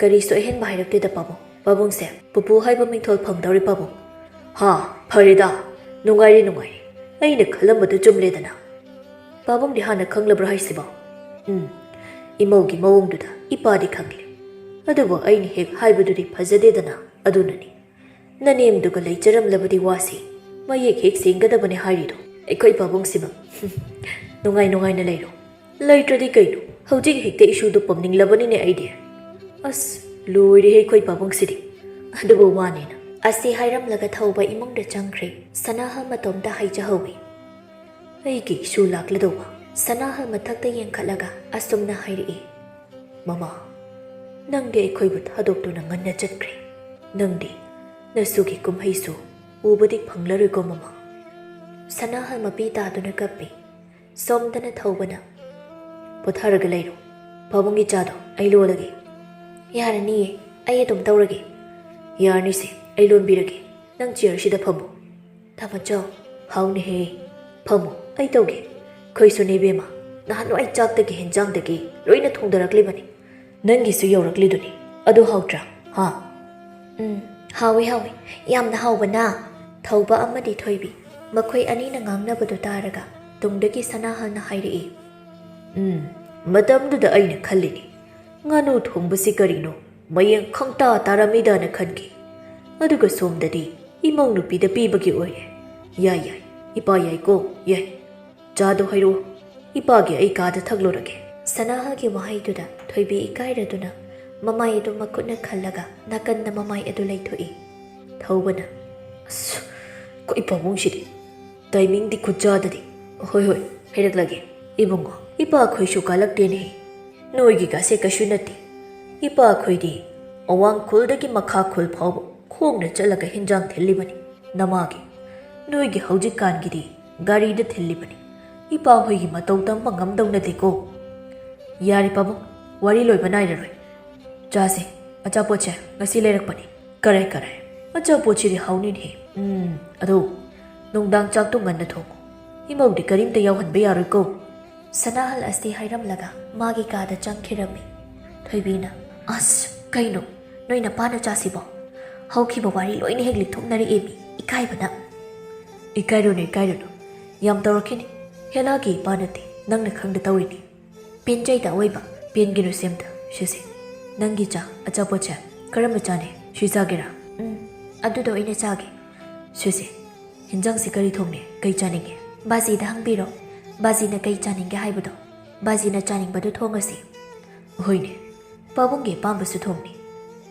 ꯀꯔꯤꯁꯨ ꯑꯍꯦꯟꯕ ꯍꯥꯏꯔꯛꯇꯦꯗ ꯄꯥꯕꯨꯡ꯫ ꯄꯥꯕꯨꯡꯁꯦ ꯄꯨꯄꯨ ꯍꯥꯏꯕ ꯃꯤꯡꯊꯣꯜ ꯐꯪꯗꯧꯔꯦ ꯄꯥꯕꯨꯡ꯫ ꯍꯥ, ꯐꯔꯦꯗ, ꯅꯨꯡꯉꯥꯏꯔꯦ ꯅꯨꯡꯉꯥꯏꯔꯦ꯫ ꯑꯩꯅ ꯈꯜꯂꯝꯕꯗꯨ ꯆꯨꯝꯂꯦꯗꯅ꯫ ꯄꯥꯕꯨꯡꯗꯤ ꯍꯥꯟꯅ ꯈꯪꯂꯕ꯭ꯔꯥ ꯍꯥꯏꯁꯤꯕꯣ?" "ꯎꯝ, ꯏꯃꯧꯒꯤ ꯃꯑꯣꯡꯗꯨꯗ ꯏꯄꯥꯗꯤ ꯈꯪꯂꯦ꯫ ꯑꯗꯨꯕꯨ ꯑꯩꯅ ꯍꯦꯛ ꯍꯥꯏꯕꯗꯨꯗꯤ ꯐꯖꯗꯦꯗꯅ, ꯑꯗꯨꯅꯅꯤ꯫ ꯅꯅꯦꯝꯗꯨꯒ ꯂꯩꯖꯔꯝꯂꯕꯗꯤ ꯋꯥꯁꯤ ꯃꯌꯦꯛ ꯍꯦꯛ ꯁꯦꯡꯒꯗꯕꯅꯤ ꯍꯥꯏꯔꯤꯗꯣ꯫ ꯑꯩꯈꯣꯏ ꯄꯥꯕꯨꯡꯁꯤꯃ ꯅꯨꯡꯉꯥꯏ ꯅꯨꯡꯉꯥꯏꯅ ꯂꯩꯔꯣ꯫ ꯂꯩꯇ꯭ꯔꯗꯤ ꯀꯩꯅꯣ, ꯍꯧꯖꯤꯛ ꯍꯦꯛꯇ ꯏꯁꯨꯗꯨ ꯄꯝꯅꯤꯡꯂꯕꯅꯤꯅꯦ ꯑꯩꯗꯤ꯫ ꯑꯁ, ꯂꯣꯏꯔꯦꯍꯦ ꯑꯩꯈꯣꯏ ꯄꯥꯕꯨꯡꯁꯤꯗꯤ꯫ ꯑꯗꯨꯕꯨ ꯋꯥꯅꯦꯅ꯫" ꯑꯁꯤ ꯍꯥꯏꯔꯝꯂꯒ ꯊꯧꯕ ꯏꯃꯨꯡꯗ ꯆꯪꯈ꯭ꯔꯦ꯫ ꯁꯅꯥꯍꯜ ꯃꯇꯣꯝꯇ ꯍꯥꯏꯖꯍꯧꯏ꯫ ꯑꯩꯒꯤ ꯏꯁꯨ ꯂꯥꯛꯂꯗꯧꯕ꯫ ꯁꯅꯥꯍꯜ ꯃꯊꯛꯇ ꯌꯦꯡꯈꯠꯂꯒ ꯑꯁꯨꯝꯅ ꯍꯥꯏꯔꯛꯏ, "ꯃꯃꯥ, ꯅꯪꯗꯤ ꯑꯩꯈꯣꯏꯕꯨ ꯊꯥꯗꯣꯛꯇꯨꯅ ꯉꯟꯅ ꯆꯠꯈ꯭ꯔꯦ꯫ ꯅꯪꯗꯤ ꯅꯁꯨꯒꯤ ꯀꯨꯝꯍꯩꯁꯨ ꯎꯕꯗꯤ ꯐꯪꯂꯔꯣꯏꯀꯣ ꯃꯃꯥ?" ꯁꯅꯥꯍꯜ ꯃꯄꯤ ꯇꯥꯗꯨꯅ ꯀꯞꯄꯤ꯫ ꯁꯣꯝꯗꯅ ꯊꯧꯕꯅ, "ꯄꯣꯊꯥꯔꯒ ꯂꯩꯔꯣ꯫ ꯄꯥꯕꯨꯡꯒꯤ ꯆꯥꯗꯣ ꯑꯩ ꯂꯣꯜꯂꯒꯦ꯫" "ꯌꯥꯔꯅꯤꯌꯦ, ꯑꯩ ꯑꯗꯨꯝ ꯇꯧꯔꯒꯦ꯫" "ꯌꯥꯔꯅꯤꯁꯦ, ꯑꯩ ꯂꯣꯟꯕꯤꯔꯒꯦ꯫ ꯅꯪ ꯆꯤꯌꯔꯁꯤꯗ ꯐꯝꯃꯣ꯫" "ꯊꯝꯃꯆꯧ꯫" "ꯍꯥꯎꯅꯦꯍꯦ꯫ ꯐꯝꯃꯣ, ꯑꯩ ꯇꯧꯒꯦ꯫ ꯑꯩꯈꯣꯏꯁꯨꯅꯦ ꯏꯕꯦꯝꯃ, ꯅꯍꯥꯟꯋꯥꯏ ꯆꯥꯛꯇꯒꯤ ꯍꯦꯟꯖꯥꯡꯗꯒꯤ ꯂꯣꯏꯅ ꯊꯣꯡꯗꯔꯛꯂꯤꯕꯅꯤ꯫ ꯅꯪꯒꯤꯁꯨ ꯌꯧꯔꯛꯂꯤꯗꯨꯅꯤ꯫ ꯑꯗꯨ ꯍꯥꯎꯇ꯭ꯔꯥ? ꯍꯥ?" "ꯎꯝ, ꯍꯥꯎꯏ, ꯍꯥꯎꯏ꯫ ꯌꯥꯝꯅ ꯍꯥꯎꯕꯅ꯫" ꯊꯧꯕ ꯑꯃꯗꯤ ꯊꯣꯏꯕꯤ꯫ ꯃꯈꯣꯏ ꯑꯅꯤꯅ ꯉꯥꯡꯅꯕꯗꯨ ꯇꯥꯔꯒ ꯇꯨꯡꯗꯒꯤ ꯁꯅꯥꯍꯜꯅ ꯍꯥꯏꯔꯛꯏ, "ꯎꯝ, ꯃꯇꯝꯗꯨꯗ ꯑꯩꯅ ꯈꯜꯂꯤꯅꯤ, ꯉꯥꯅꯨ ꯊꯣꯡꯕꯁꯤ ꯀꯔꯤꯅꯣ ꯃꯌꯦꯡ ꯈꯪꯇꯥ ꯇꯥꯔꯝꯃꯤꯗꯅ ꯈꯟꯈꯤ꯫ ꯑꯗꯨꯒ ꯁꯣꯝꯗꯗꯤ ꯏꯃꯧ ꯅꯨꯄꯤꯗ ꯄꯤꯕꯒꯤ ꯑꯣꯏꯔꯦ꯫ ꯌꯥꯏ, ꯌꯥꯏ, ꯏꯄꯥ ꯌꯥꯏꯀꯣ, ꯌꯥꯏ꯫ ꯆꯥꯗꯣ ꯍꯩꯔꯛꯑꯣ, ꯏꯄꯥꯒꯤ ꯑꯩ ꯀꯥꯗ ꯊꯛꯂꯨꯔꯒꯦ꯫" ꯁꯅꯥꯍꯜꯒꯤ ꯋꯥꯍꯩꯗꯨꯗ ꯊꯣꯏꯕꯤ ꯏꯀꯥꯏꯔꯗꯨꯅ ꯃꯃꯥꯏ ꯑꯗꯨ ꯃꯈꯨꯠꯅ ꯈꯜꯂꯒ ꯅꯥꯀꯟꯗ ꯃꯃꯥꯏ ꯑꯗꯨ ꯂꯩꯊꯣꯛꯏ꯫ ꯊꯧꯕꯅ, "ꯑꯁ, ꯑꯩꯈꯣꯏ ꯄꯥꯕꯨꯡꯁꯤꯗꯤ ꯇꯥꯏꯃꯤꯡꯗꯤ ꯈꯨꯠꯆꯥꯗꯗꯤ꯫" "ꯍꯣꯏ, ꯍꯣꯏ, ꯍꯩꯔꯛꯂꯒꯦ꯫ ꯏꯕꯨꯡꯉꯣ, ꯏꯄꯥ ꯑꯩꯈꯣꯏꯁꯨ ꯀꯥꯂꯛꯇꯦꯅꯦ꯫ ꯅꯣꯏꯒꯤꯒꯁꯦ ꯀꯩꯁꯨ ꯅꯠꯇꯦ꯫ ꯏꯄꯥ ꯑꯩꯈꯣꯏꯗꯤ ꯑꯋꯥꯡ ꯈꯨꯜꯗꯒꯤ ꯃꯈꯥ ꯈꯨꯜ ꯐꯥꯎꯕ ꯈꯣꯡꯅ ꯆꯠꯂꯒ ꯍꯤꯟꯖꯥꯡ ꯊꯤꯜꯂꯤꯕꯅꯤ꯫ ꯅꯃꯥꯒꯤ, ꯅꯣꯏꯒꯤ ꯍꯧꯖꯤꯛꯀꯥꯟꯒꯤꯗꯤ ꯒꯥꯔꯤꯗ ꯊꯤꯜꯂꯤꯕꯅꯤ꯫ ꯏꯄꯥ ꯍꯣꯏꯒꯤ ꯃꯇꯧ ꯇꯝꯕ ꯉꯝꯗꯧ ꯅꯠꯇꯦꯀꯣ꯫ ꯌꯥꯔꯦ ꯄꯥꯕꯨꯡ, ꯋꯥꯔꯤ ꯂꯣꯏꯕ ꯅꯥꯏꯔꯔꯣꯏ꯫ ꯆꯥꯁꯦ, ꯑꯆꯥꯄꯣꯠꯁꯦ ꯉꯁꯤ ꯂꯩꯔꯛꯄꯅꯤ꯫ ꯀꯔꯥꯏ, ꯀꯔꯥꯏ, ꯑꯆꯥꯄꯣꯠꯁꯤꯗꯤ ꯍꯥꯎꯅꯤꯅꯦ꯫ ꯎꯝ, ꯑꯗꯣ ꯅꯨꯡꯗꯥꯡ ꯆꯥꯛꯇꯣ ꯉꯟꯅ ꯊꯣꯡꯉꯨ꯫ ꯏꯃꯧꯗꯤ ꯀꯔꯤꯝꯇ ꯌꯥꯎꯍꯟꯕ ꯌꯥꯔꯣꯏꯀꯣ꯫" ꯁꯅꯥꯍꯜ ꯑꯁꯤ ꯍꯥꯏꯔꯝꯂꯒ ꯃꯥꯒꯤ ꯀꯥꯗ ꯆꯪꯈꯤꯔꯝꯃꯤ꯫ ꯊꯣꯏꯕꯤꯅ, "ꯑꯁ, ꯀꯩꯅꯣ? ꯅꯣꯏ ꯅꯄꯥꯅ ꯆꯥꯁꯤꯕꯣ? ꯍꯧꯈꯤꯕ ꯋꯥꯔꯤ ꯂꯣꯏꯅ ꯍꯦꯛ ꯂꯤꯊꯣꯛꯅꯔꯛꯑꯦ ꯃꯤ, ꯏꯀꯥꯏꯕꯅ꯫" "ꯏꯀꯥꯏꯔꯨꯅꯨ, ꯏꯀꯥꯏꯔꯨꯅꯨ꯫ ꯌꯥꯝ ꯇꯧꯔꯛꯈꯤꯅꯤ꯫ ꯍꯦꯂꯥꯒꯤ ꯏꯄꯥ ꯅꯠꯇꯦ, ꯅꯪꯅ ꯈꯪꯗ ꯇꯧꯔꯤꯅꯤ꯫ ꯄꯦꯟꯖꯩꯗ ꯑꯋꯣꯏꯕ꯫ ꯄꯦꯟꯒꯤꯅꯨ ꯁꯦꯝꯇ꯫ ꯁꯤꯁꯦ, ꯅꯪꯒꯤ ꯆꯥ, ꯑꯆꯥꯄꯣꯠꯁꯦ ꯀꯔꯝꯕ ꯆꯥꯅꯤ? ꯁꯤ ꯆꯥꯒꯦꯔꯥ?" "ꯎꯝ, ꯑꯗꯨꯗꯣ ꯑꯣꯏꯅ ꯆꯥꯒꯦ꯫" "ꯁꯤꯁꯦ, ꯍꯤꯟꯖꯥꯡꯁꯤ ꯀꯔꯤ ꯊꯣꯡꯅꯤ? ꯀꯩ ꯆꯥꯅꯤꯡꯉꯤ?" "ꯕꯥꯖꯤꯗ ꯍꯪꯕꯤꯔꯣ, ꯕꯥꯖꯤꯅ ꯀꯩ ꯆꯥꯅꯤꯡꯒꯦ ꯍꯥꯏꯕꯗꯣ꯫ ꯕꯥꯖꯤꯅ ꯆꯥꯅꯤꯡꯕꯗꯨ ꯊꯣꯡꯉꯁꯤ꯫" "ꯍꯣꯏꯅꯦ, ꯄꯥꯕꯨꯡꯒꯤ ꯑꯄꯥꯝꯕꯁꯨ ꯊꯣꯡꯅꯤ꯫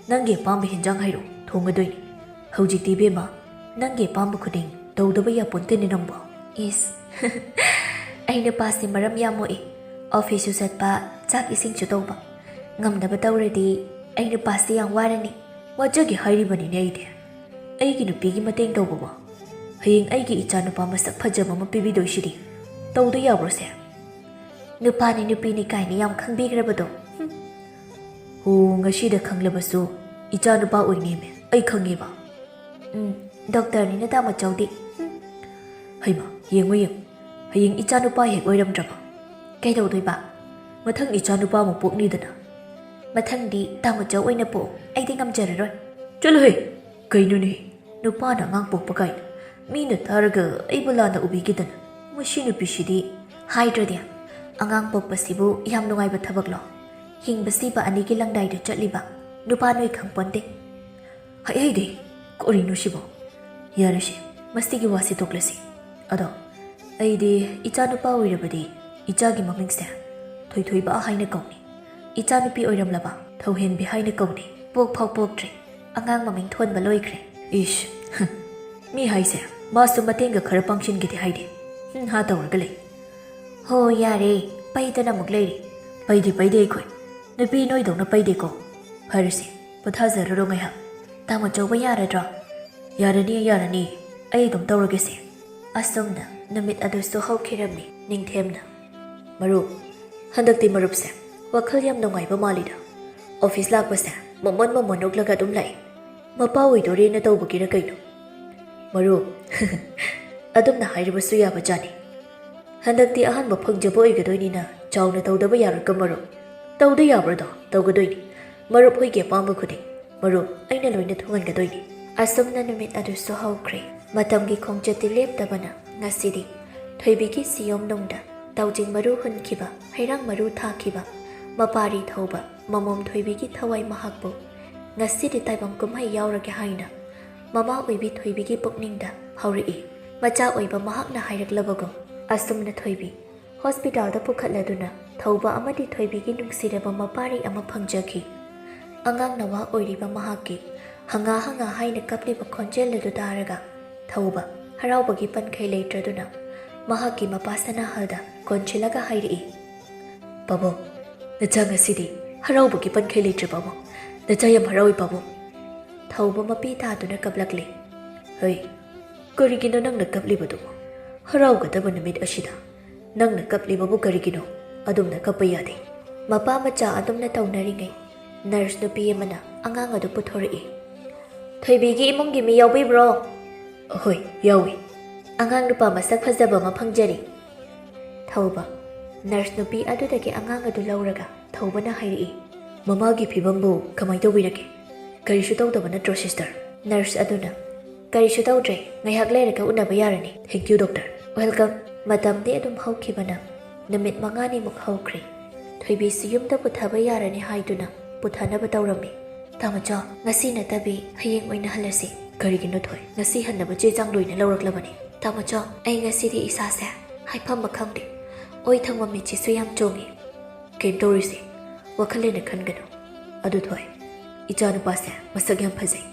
ꯅꯪꯒꯤ ꯑꯄꯥꯝꯕ ꯍꯤꯟꯖꯥꯡ ꯍꯥꯏꯔꯣ, ꯊꯣꯡꯉꯗꯣꯏꯅꯤ꯫ ꯍꯧꯖꯤꯛꯇꯤ ꯏꯕꯦꯝꯃ, ꯅꯪꯒꯤ ꯑꯄꯥꯝꯕ ꯈꯨꯗꯤꯡ ꯇꯧꯗꯕ ꯌꯥꯄꯣꯟꯇꯦꯅꯦ ꯅꯪꯕꯣ꯫" "ꯏꯁ, ꯑꯩ ꯅꯨꯄꯥꯁꯦ ꯃꯔꯝ ꯌꯥꯝ ꯃꯣꯛꯏ꯫ ꯑꯣꯐꯤꯁꯁꯨ ꯆꯠꯄ, ꯆꯥꯛ ꯏꯁꯤꯡꯁꯨ ꯇꯧꯕ꯫ ꯉꯝꯗꯕ ꯇꯧꯔꯗꯤ ꯑꯩ ꯅꯨꯄꯥꯁꯦ ꯌꯥꯝ ꯋꯥꯔꯅꯤ꯫" "ꯋꯥꯖꯒꯦ ꯍꯥꯏꯔꯤꯕꯅꯤꯅꯦ ꯑꯩꯗꯤ꯫ ꯑꯩꯒꯤ ꯅꯨꯄꯤꯒꯤ ꯃꯇꯦꯡ ꯇꯧꯕꯕꯨ? ꯍꯌꯦꯡ ꯑꯩꯒꯤ ꯏꯆꯥ ꯅꯨꯄꯥ ꯃꯁꯛ ꯐꯖꯕ ꯑꯃ ꯄꯤꯕꯤꯗꯣꯏꯁꯤꯗꯤ꯫ ꯇꯧꯗ ꯌꯥꯕ꯭ꯔꯣꯁꯦ?" "ꯅꯨꯄꯥꯅꯤ, ꯅꯨꯄꯤꯅꯤ ꯀꯥꯏꯅ ꯌꯥꯝ ꯈꯪꯕꯤꯈ꯭ꯔꯕꯗꯣ꯫ ꯍꯨꯝ꯫" "ꯍꯣ, ꯉꯁꯤꯗ ꯈꯪꯂꯕꯁꯨ ꯏꯆꯥ ꯅꯨꯄꯥ ꯑꯣꯏꯅꯦꯃꯦ, ꯑꯩ ꯈꯪꯉꯦꯕ꯫" "ꯎꯝ, ꯗꯣꯛꯇꯔꯅꯤꯅ ꯇꯥꯃꯣꯆꯧꯗꯤ꯫" "ꯍꯨꯝ꯫" "ꯍꯩꯃ, ꯌꯦꯡꯉꯨ, ꯌꯦꯡꯉꯨ, ꯍꯌꯦꯡ ꯏꯆꯥ ꯅꯨꯄꯥ ꯍꯦꯛ ꯑꯣꯏꯔꯝꯗ꯭ꯔꯕ?" "ꯀꯩꯗꯧꯗꯣꯏꯕ?" "ꯃꯊꯪ ꯏꯆꯥ ꯅꯨꯄꯥ ꯑꯃꯨꯛ ꯄꯣꯛꯅꯤꯗꯅ꯫" "ꯃꯊꯪꯗꯤ ꯇꯥꯃꯣꯆꯧ ꯑꯣꯏꯅ ꯄꯣꯛꯎ, ꯑꯩꯗꯤ ꯉꯝꯖꯔꯔꯣꯏ꯫" "ꯆꯠꯂꯨꯍꯦ, ꯀꯩꯅꯣꯅꯦ, ꯅꯨꯄꯥꯅ ꯑꯉꯥꯡ ꯄꯣꯛꯄ ꯀꯥꯏꯅ꯫ ꯃꯤꯅ ꯇꯥꯔꯒ ꯑꯩꯕꯨ ꯂꯥꯟꯅ ꯎꯕꯤꯒꯤꯗꯅ꯫ ꯃꯁꯤ ꯅꯨꯄꯤꯁꯤꯗꯤ꯫ ꯍꯥꯏꯗ꯭ꯔꯗꯤ꯫ ꯑꯉꯥꯡ ꯄꯣꯛꯄꯁꯤꯕꯨ ꯌꯥꯝ ꯅꯨꯡꯉꯥꯏꯕ ꯊꯕꯛꯂꯣ? ꯍꯤꯡꯕꯁꯤꯕ ꯑꯅꯤꯒꯤ ꯂꯪꯗꯥꯏꯗ ꯆꯠꯂꯤꯕ ꯅꯨꯄꯥ ꯅꯣꯏ ꯈꯪꯄꯣꯟꯇꯦ꯫ ꯍꯩ ꯍꯩꯗꯤ, ꯀꯔꯤꯅꯣ ꯁꯤꯕꯣ? ꯌꯥꯔꯦꯁꯦ, ꯃꯁꯤꯒꯤ ꯋꯥꯁꯤ ꯇꯣꯛꯂꯁꯤ꯫ ꯑꯗꯣ ꯑꯩꯗꯤ ꯏꯆꯥ ꯅꯨꯄꯥ ꯑꯣꯏꯔꯕꯗꯤ ꯏꯆꯥꯒꯤ ꯃꯃꯤꯡꯁꯦ ꯊꯣꯏꯊꯣꯏꯕ ꯍꯥꯏꯅ ꯀꯧꯅꯤ꯫ ꯏꯆꯥ ꯅꯨꯄꯤ ꯑꯣꯏꯔꯝꯂꯕ ꯊꯧꯍꯦꯟꯕꯤ ꯍꯥꯏꯅ ꯀꯧꯅꯤ꯫ ꯄꯣꯛ ꯐꯥꯎ ꯄꯣꯛꯇ꯭ꯔꯤ, ꯑꯉꯥꯡ ꯃꯃꯤꯡ ꯊꯣꯟꯕ ꯂꯣꯏꯈ꯭ꯔꯦ꯫ ꯏꯁ, ꯃꯤ ꯍꯥꯏꯁꯦ ꯃꯥꯁꯨ ꯃꯇꯦꯡꯒ ꯈꯔ ꯄꯥꯡꯁꯤꯟꯒꯦꯗꯤ ꯍꯥꯏꯗꯦ꯫ ꯍꯨꯝ ꯍꯥ ꯇꯧꯔꯒ ꯂꯩ꯫ ꯍꯣ ꯌꯥꯔꯦ, ꯄꯩꯗꯅ ꯑꯃꯨꯛ ꯂꯩꯔꯤ꯫ ꯄꯩꯗꯤ ꯄꯩꯗꯦ ꯑꯩꯈꯣꯏ꯫ ꯅꯨꯄꯤ ꯅꯣꯏꯗꯧꯅ ꯄꯩꯗꯦꯀꯣ꯫ ꯐꯔꯦꯁꯦ, ꯄꯣꯊꯥꯖꯔꯨꯔꯣ ꯉꯥꯏꯍꯥꯛ꯫ ꯇꯥꯃꯣ ꯆꯧꯕ ꯌꯥꯔꯗ꯭ꯔꯣ? ꯌꯥꯔꯅꯤ, ꯌꯥꯔꯅꯤ꯫ ꯑꯩ ꯑꯗꯨꯝ ꯇꯧꯔꯒꯦꯁꯦ꯫ ꯑꯁꯨꯝꯅ ꯅꯨꯃꯤꯠ ꯑꯗꯨꯁꯨ ꯍꯧꯈꯤꯔꯝꯃꯤ ꯅꯤꯡꯊꯦꯝꯅ꯫ ꯃꯔꯨꯞ, ꯍꯟꯗꯛꯇꯤ ꯃꯔꯨꯞꯁꯦ ꯋꯥꯈꯜ ꯌꯥꯝ ꯅꯨꯡꯉꯥꯏꯕ ꯃꯥꯜꯂꯤꯗ꯫ ꯑꯣꯐꯤꯁ ꯂꯥꯛꯄꯁꯦ ꯃꯃꯣꯟ ꯃꯃꯣꯟ ꯅꯣꯛꯂꯒ ꯑꯗꯨꯝ ꯂꯥꯛꯏ꯫ ꯃꯄꯥ ꯑꯣꯏꯗꯣꯔꯦꯅ ꯇꯧꯕꯒꯤꯔ ꯀꯩꯅꯣ? ꯃꯔꯨꯞ, ꯑꯗꯨꯝꯅ ꯍꯥꯏꯔꯕꯁꯨ ꯌꯥꯕ ꯖꯥꯠꯅꯤ꯫ ꯍꯟꯗꯛꯇꯤ ꯑꯍꯥꯟꯕ ꯐꯪꯖꯕ ꯑꯣꯏꯒꯗꯣꯏꯅꯤꯅ ꯆꯥꯎꯅ ꯇꯧꯗꯕ ꯌꯥꯔꯣꯏꯀꯣ ꯃꯔꯨꯞ꯫ ꯇꯧꯗ ꯌꯥꯕ꯭ꯔꯗꯣ? ꯇꯧꯒꯗꯣꯏꯅꯤ꯫ ꯃꯔꯨꯞ ꯍꯣꯏꯒꯤ ꯑꯄꯥꯝꯕ ꯈꯨꯗꯤꯡ ꯃꯔꯨꯞ ꯑꯩꯅ ꯂꯣꯏꯅ ꯊꯨꯡꯍꯟꯒꯗꯣꯏꯅꯤ꯫ ꯑꯁꯨꯝꯅ ꯅꯨꯃꯤꯠ ꯑꯗꯨꯁꯨ ꯍꯧꯈ꯭ꯔꯦ꯫ ꯃꯇꯝꯒꯤ ꯈꯣꯡꯆꯠꯇꯤ ꯂꯦꯞꯇꯕꯅ ꯉꯁꯤꯗꯤ ꯊꯣꯏꯕꯤꯒꯤ ꯁꯤꯌꯣꯝꯅꯨꯡꯗ ꯇꯥꯎꯖꯤꯡ ꯃꯔꯨ ꯍꯨꯟꯈꯤꯕ, ꯍꯩꯔꯥꯡ ꯃꯔꯨ ꯊꯥꯈꯤꯕ, ꯃꯄꯥꯔꯤ ꯊꯧꯕ ꯃꯃꯣꯝ ꯊꯣꯏꯕꯤꯒꯤ ꯊꯋꯥꯏ ꯃꯍꯥꯛꯄꯨ ꯉꯁꯤꯗꯤ ꯇꯥꯏꯕꯪ ꯀꯨꯝꯍꯩ ꯌꯥꯎꯔꯒꯦ ꯍꯥꯏꯅ ꯃꯃꯥ ꯑꯣꯏꯕꯤ ꯊꯣꯏꯕꯤꯒꯤ ꯄꯨꯛꯅꯤꯡꯗ ꯐꯥꯎꯔꯛꯏ꯫ ꯃꯆꯥ ꯑꯣꯏꯕ ꯃꯍꯥꯛꯅ ꯍꯥꯏꯔꯛꯂꯕꯒꯨꯝ ꯑꯁꯨꯝꯅ ꯊꯣꯏꯕꯤ ꯍꯣꯁꯄꯤꯇꯥꯜꯗ ꯄꯨꯈꯠꯂꯗꯨꯅ ꯊꯧꯕ ꯑꯃꯗꯤ ꯊꯣꯏꯕꯤꯒꯤ ꯅꯨꯡꯁꯤꯔꯕ ꯃꯄꯥꯔꯤ ꯑꯃ ꯐꯪꯖꯈꯤ꯫ ꯑꯉꯥꯡ ꯅꯋꯥ ꯑꯣꯏꯔꯤꯕ ꯃꯍꯥꯛꯀꯤ ꯍꯪꯉꯥ ꯍꯪꯉꯥ ꯍꯥꯏꯅ ꯀꯞꯂꯤꯕ ꯈꯣꯟꯖꯦꯜ ꯑꯗꯨ ꯇꯥꯔꯒ ꯊꯧꯕ ꯍꯔꯥꯎꯕꯒꯤ ꯄꯟꯈꯩ ꯂꯩꯇ꯭ꯔꯗꯨꯅ ꯃꯍꯥꯛꯀꯤ ꯃꯄꯥ ꯁꯅꯥꯍꯜꯗ ꯀꯣꯟꯁꯤꯜꯂꯒ ꯍꯥꯏꯔꯛꯏ, "ꯄꯥꯕꯨꯡ, ꯅꯆꯥ ꯉꯁꯤꯗꯤ ꯍꯔꯥꯎꯕꯒꯤ ꯄꯟꯈꯩ ꯂꯩꯇ꯭ꯔꯦ ꯄꯥꯕꯨꯡ꯫ ꯅꯆꯥ ꯌꯥꯝ ꯍꯔꯥꯎꯏ ꯄꯥꯕꯨꯡ꯫" ꯊꯧꯕ ꯃꯄꯤ ꯇꯥꯗꯨꯅ ꯀꯞꯂꯛꯂꯦ꯫ "ꯍꯩ, ꯀꯔꯤꯒꯤꯅꯣ ꯅꯪꯅ ꯀꯞꯂꯤꯕꯗꯨꯕꯨ? ꯍꯔꯥꯎꯒꯗꯕ ꯅꯨꯃꯤꯠ ꯑꯁꯤꯗ ꯅꯪꯅ ꯀꯞꯂꯤꯕꯕꯨ ꯀꯔꯤꯒꯤꯅꯣ? ꯑꯗꯨꯝꯅ ꯀꯞꯄ ꯌꯥꯗꯦ꯫" ꯃꯄꯥ ꯃꯆꯥ ꯑꯗꯨꯝꯅ ꯇꯧꯅꯔꯤꯉꯩ ꯅꯔꯁ ꯅꯨꯄꯤ ꯑꯃꯅ ꯑꯉꯥꯡ ꯑꯗꯨ ꯄꯨꯊꯣꯔꯛꯏ꯫ "ꯊꯣꯏꯕꯤꯒꯤ ꯏꯃꯨꯡꯒꯤ ꯃꯤ ꯌꯥꯎꯕꯤꯕ꯭ꯔꯣ?" "ꯑꯍꯣꯏ, ꯌꯥꯎꯏ꯫" "ꯑꯉꯥꯡ ꯅꯨꯄꯥ ꯃꯁꯛ ꯐꯖꯕ ꯑꯃ ꯐꯪꯖꯔꯤ꯫" ꯊꯧꯕ ꯅꯔꯁ ꯅꯨꯄꯤ ꯑꯗꯨꯗꯒꯤ ꯑꯉꯥꯡ ꯑꯗꯨ ꯂꯧꯔꯒ ꯊꯧꯕꯅ ꯍꯥꯏꯔꯛꯏ, "ꯃꯃꯥꯒꯤ ꯐꯤꯕꯝꯕꯨ ꯀꯃꯥꯏ ꯇꯧꯕꯤꯔꯒꯦ? ꯀꯔꯤꯁꯨ ꯇꯧꯗꯕ ꯅꯠꯇ꯭ꯔꯣ ꯁꯤꯁꯇꯔ?" ꯅꯔꯁ ꯑꯗꯨꯅ, "ꯀꯔꯤꯁꯨ ꯇꯧꯗ꯭ꯔꯦ, ꯉꯥꯏꯍꯥꯛ ꯂꯩꯔꯒ ꯎꯅꯕ ꯌꯥꯔꯅꯤ꯫ Thank you, doctor." "Welcome." ꯃꯇꯝꯗꯤ ꯑꯗꯨꯝ ꯍꯧꯈꯤꯕꯅ ꯅꯨꯃꯤꯠ ꯃꯉꯥꯅꯤꯃꯨꯛ ꯍꯧꯈ꯭ꯔꯦ꯫ ꯊꯣꯏꯕꯤꯁꯨ ꯌꯨꯝꯗ ꯄꯨꯊꯕ ꯌꯥꯔꯅꯤ ꯍꯥꯏꯗꯨꯅ ꯄꯨꯊꯅꯕ ꯇꯧꯔꯝꯃꯤ꯫ "ꯇꯥꯃꯣꯆꯥ, ꯉꯁꯤ ꯅꯠꯇꯕꯤ ꯍꯌꯦꯡ ꯑꯣꯏꯅ ꯍꯜꯂꯁꯤ꯫" "ꯀꯔꯤꯒꯤꯅꯣ ꯊꯣꯏ? ꯉꯁꯤ ꯍꯟꯅꯕ ꯆꯦ ꯆꯥꯡ ꯂꯣꯏꯅ ꯂꯧꯔꯛꯂꯕꯅꯤ꯫" "ꯇꯥꯃꯣꯆꯥ, ꯑꯩ ꯉꯁꯤꯗꯤ ꯏꯁꯥꯁꯦ ꯍꯥꯏꯐꯝ ꯈꯪꯗꯦ꯫ ꯑꯣꯏ ꯊꯪꯕ ꯃꯤꯠꯁꯤꯁꯨ ꯌꯥꯝ ꯆꯣꯡꯉꯤ꯫" "ꯀꯩꯝ ꯇꯧꯔꯣꯏꯁꯦ, ꯋꯥꯈꯜ ꯍꯦꯟꯅ ꯈꯟꯒꯅꯨ꯫ ꯑꯗꯨ ꯊꯣꯏ, ꯏꯆꯥꯅꯨꯄꯥꯁꯦ ꯃꯁꯛ ꯌꯥꯝ ꯐꯖꯩ꯫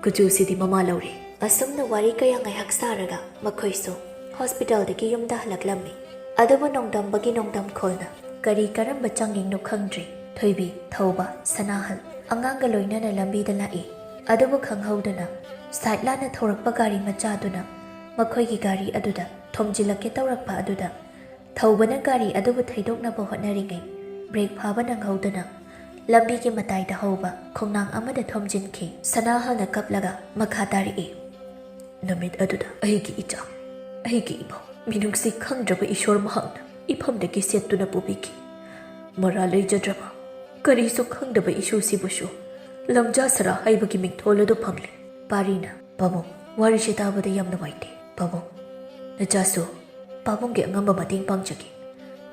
ꯀꯨꯆꯨꯁꯤꯗꯤ ꯃꯃꯥ ꯂꯧꯔꯦ꯫" ꯑꯁꯨꯝꯅ ꯋꯥꯔꯤ ꯀꯌꯥ ꯉꯥꯏꯍꯥꯛ ꯁꯥꯔꯒ ꯃꯈꯣꯏꯁꯨ ꯍꯣꯁꯄꯤꯇꯥꯜꯗꯒꯤ ꯌꯨꯝꯗ ꯍꯜꯂꯛꯂꯝꯃꯤ꯫ ꯑꯗꯨꯕꯨ ꯅꯣꯡꯗꯝꯕꯒꯤ ꯅꯣꯡꯗꯝꯈꯣꯜꯅ ꯀꯔꯤ ꯀꯔꯝꯕ ꯆꯥꯡꯌꯦꯡꯅꯣ ꯈꯪꯗ꯭ꯔꯤ꯫ ꯊꯣꯏꯕꯤ, ꯊꯧꯕ, ꯁꯅꯥꯍꯜ ꯑꯉꯥꯡꯒ ꯂꯣꯏꯅꯅ ꯂꯝꯕꯤꯗ ꯂꯥꯛꯏ꯫ ꯑꯗꯨꯕꯨ ꯈꯪꯍꯧꯗꯅ ꯁꯥꯏꯠ ꯂꯥꯟꯅ ꯊꯧꯔꯛꯄ ꯒꯥꯔꯤ ꯃꯆꯥꯗꯨꯅ ꯃꯈꯣꯏꯒꯤ ꯒꯥꯔꯤ ꯑꯗꯨꯗ ꯊꯣꯝꯖꯤꯜꯂꯛꯀꯦ ꯇꯧꯔꯛꯄ ꯑꯗꯨꯗ ꯊꯧꯕꯅ ꯒꯥꯔꯤ ꯑꯗꯨꯕꯨ ꯊꯩꯗꯣꯛꯅꯕ ꯍꯣꯠꯅꯔꯤꯉꯩ ꯕ꯭ꯔꯦꯛ ꯐꯥꯕ ꯅꯪꯍꯧꯗꯅ ꯂꯝꯕꯤꯒꯤ ꯃꯇꯥꯏꯗ ꯍꯧꯕ ꯈꯣꯡꯅꯥꯡ ꯑꯃꯗ ꯊꯣꯝꯖꯤꯟꯈꯤ꯫ ꯁꯅꯥꯍꯜꯅ ꯀꯞꯂꯒ ꯃꯈꯥ ꯇꯥꯔꯛꯏ꯫ "ꯅꯨꯃꯤꯠ ꯑꯗꯨꯗ ꯑꯩꯒꯤ ꯏꯆꯥ, ꯑꯩꯒꯤ ꯏꯃꯧ, ꯃꯤꯅꯨꯡꯁꯤ ꯈꯪꯗ꯭ꯔꯕ ꯏꯁꯣꯔ ꯃꯍꯥꯛꯅ ꯏꯐꯝꯗꯒꯤ ꯁꯦꯠꯇꯨꯅ ꯄꯨꯕꯤꯈꯤ꯫ ꯃꯔꯥ ꯂꯩꯖꯗ꯭ꯔꯕ, ꯀꯔꯤꯁꯨ ꯈꯪꯗꯕ ꯏꯁꯨꯁꯤꯕꯨꯁꯨ ꯂꯝꯖꯥ ꯁꯔꯥ ꯍꯩꯕꯒꯤ ꯃꯤꯡꯊꯣꯜ ꯑꯗꯨ ꯐꯪꯂꯦ꯫" ꯄꯥꯔꯤꯅ, "ꯄꯥꯕꯨꯡ, ꯋꯥꯔꯤꯁꯦ ꯇꯥꯕꯗ ꯌꯥꯝ ꯅꯨꯡꯉꯥꯏꯇꯦ꯫ ꯄꯥꯕꯨꯡ, ꯅꯆꯥꯁꯨ ꯄꯥꯕꯨꯡꯒꯤ ꯑꯉꯝꯕ ꯃꯇꯦꯡ ꯄꯥꯡꯖꯒꯦ꯫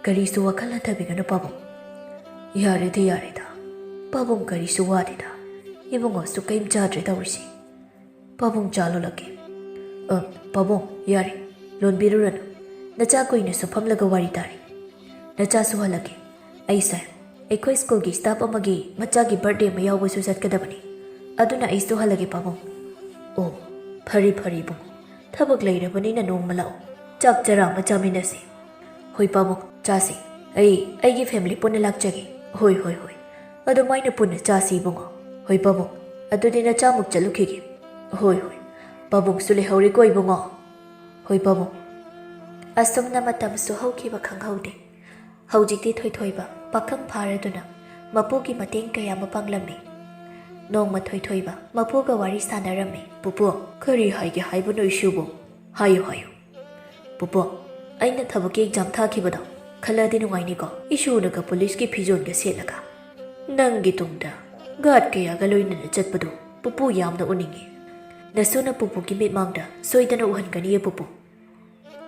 ꯀꯔꯤꯁꯨ ꯋꯥꯈꯜ ꯍꯟꯊꯕꯤꯒꯅꯨ ꯄꯥꯕꯨꯡ꯫" "ꯌꯥꯔꯦꯗ, ꯌꯥꯔꯦꯗ꯫ ꯄꯥꯕꯨꯡ ꯀꯔꯤꯁꯨ ꯋꯥꯗꯦꯗ꯫ ꯏꯕꯨꯡꯉꯣꯁꯨ ꯀꯩꯝ ꯆꯥꯗ꯭ꯔꯦ ꯇꯧꯔꯤꯁꯦ꯫ ꯄꯥꯕꯨꯡ ꯆꯥ ꯂꯣꯜꯂꯛꯀꯦ꯫" "ꯑ, ꯄꯥꯕꯨꯡ, ꯌꯥꯔꯦ꯫ ꯂꯣꯟꯕꯤꯔꯨꯔꯅꯨ꯫ ꯅꯆꯥ ꯀꯨꯏꯅꯁꯨ ꯐꯝꯂꯒ ꯋꯥꯔꯤ ꯇꯥꯔꯤ꯫ ꯅꯆꯥꯁꯨ ꯍꯜꯂꯛꯀꯦ꯫ ꯑꯩꯁꯦ ꯑꯩꯈꯣꯏ ꯁ꯭ꯀꯨꯜꯒꯤ ꯁ꯭ꯇꯥꯐ ꯑꯃꯒꯤ ꯃꯆꯥꯒꯤ ꯕꯥꯔꯠꯗꯦ ꯑꯃ ꯌꯥꯎꯕꯁꯨ ꯆꯠꯀꯗꯕꯅꯤ꯫ ꯑꯗꯨꯅ ꯑꯩꯁꯨ ꯍꯜꯂꯒꯦ ꯄꯥꯕꯨꯡ꯫" "ꯑꯣ, ꯐꯔꯦ ꯐꯔꯦ ꯏꯕꯨꯡꯉꯣ꯫ ꯊꯕꯛ ꯂꯩꯔꯕꯅꯤꯅ ꯅꯣꯡꯃ ꯂꯥꯛꯑꯣ꯫ ꯆꯥꯛ ꯆꯔꯥ ꯑꯃ ꯆꯥꯃꯤꯟꯅꯁꯤ꯫" "ꯍꯣꯏ ꯄꯥꯕꯨꯡ, ꯆꯥꯁꯤ꯫ ꯑꯩ ꯑꯩꯒꯤ ꯐꯦꯃꯤꯂꯤ ꯄꯨꯟꯅ ꯂꯥꯛꯆꯒꯦ꯫" "ꯍꯣꯏ, ꯍꯣꯏ, ꯍꯣꯏ꯫ ꯑꯗꯨꯃꯥꯏꯅ ꯄꯨꯟꯅ ꯆꯥꯁꯤ ꯏꯕꯨꯡꯉꯣ꯫" "ꯍꯣꯏ ꯄꯥꯕꯨꯡ, ꯑꯗꯨꯗꯤ ꯅꯆꯥꯃꯨꯛ ꯆꯠꯂꯨꯈꯤꯒꯦ꯫" "ꯍꯣꯏ, ꯍꯣꯏ꯫ ꯄꯥꯕꯨꯡꯁꯨ ꯂꯩꯍꯧꯔꯦꯀꯣ ꯏꯕꯨꯡꯉꯣ꯫" "ꯍꯣꯏ ꯄꯥꯕꯨꯡ꯫" ꯑꯁꯨꯝꯅ ꯃꯇꯝꯁꯨ ꯍꯧꯈꯤꯕ ꯈꯪꯍꯧꯗꯦ꯫ ꯍꯧꯖꯤꯛꯇꯤ ꯊꯣꯏꯊꯣꯏꯕ ꯄꯥꯈꯪ ꯐꯥꯔꯗꯨꯅ ꯃꯄꯨꯒꯤ ꯃꯇꯦꯡ ꯀꯌꯥ ꯑꯃ ꯄꯥꯡꯂꯝꯃꯤ꯫ ꯅꯣꯡꯃ ꯊꯣꯏꯊꯣꯏꯕ ꯃꯄꯨꯒ ꯋꯥꯔꯤ ꯁꯥꯟꯅꯔꯝꯃꯤ꯫ "ꯄꯨꯄꯨ, ꯀꯔꯤ ꯍꯥꯏꯒꯦ ꯍꯥꯏꯕꯅꯣ ꯏꯁꯨꯕꯨ? ꯍꯥꯏꯌꯨ, ꯍꯥꯏꯌꯨ꯫" "ꯄꯨꯄꯨ, ꯑꯩꯅ ꯊꯕꯛꯀꯤ ꯑꯦꯛꯖꯥꯝ ꯊꯥꯈꯤꯕꯗꯣ ꯈꯜꯂꯗꯤ ꯅꯨꯡꯉꯥꯏꯅꯤꯀꯣ? ꯏꯁꯨꯅꯒ ꯄꯨꯂꯤꯁꯀꯤ ꯐꯤꯖꯣꯜꯒ ꯁꯦꯠꯂꯒ ꯅꯪꯒꯤ ꯇꯨꯡꯗ ꯒꯥꯔꯗ ꯀꯌꯥꯒ ꯂꯣꯏꯅꯅ ꯆꯠꯄꯗꯨ ꯄꯨꯄꯨ ꯌꯥꯝꯅ ꯎꯅꯤꯡꯉꯤ꯫" ꯅꯁꯨꯅ ꯄꯨꯄꯨꯒꯤ ꯃꯤꯠꯃꯥꯡꯗ ꯁꯣꯏꯗꯅ ꯎꯍꯟꯒꯅꯤꯌꯦ ꯄꯨꯄꯨ꯫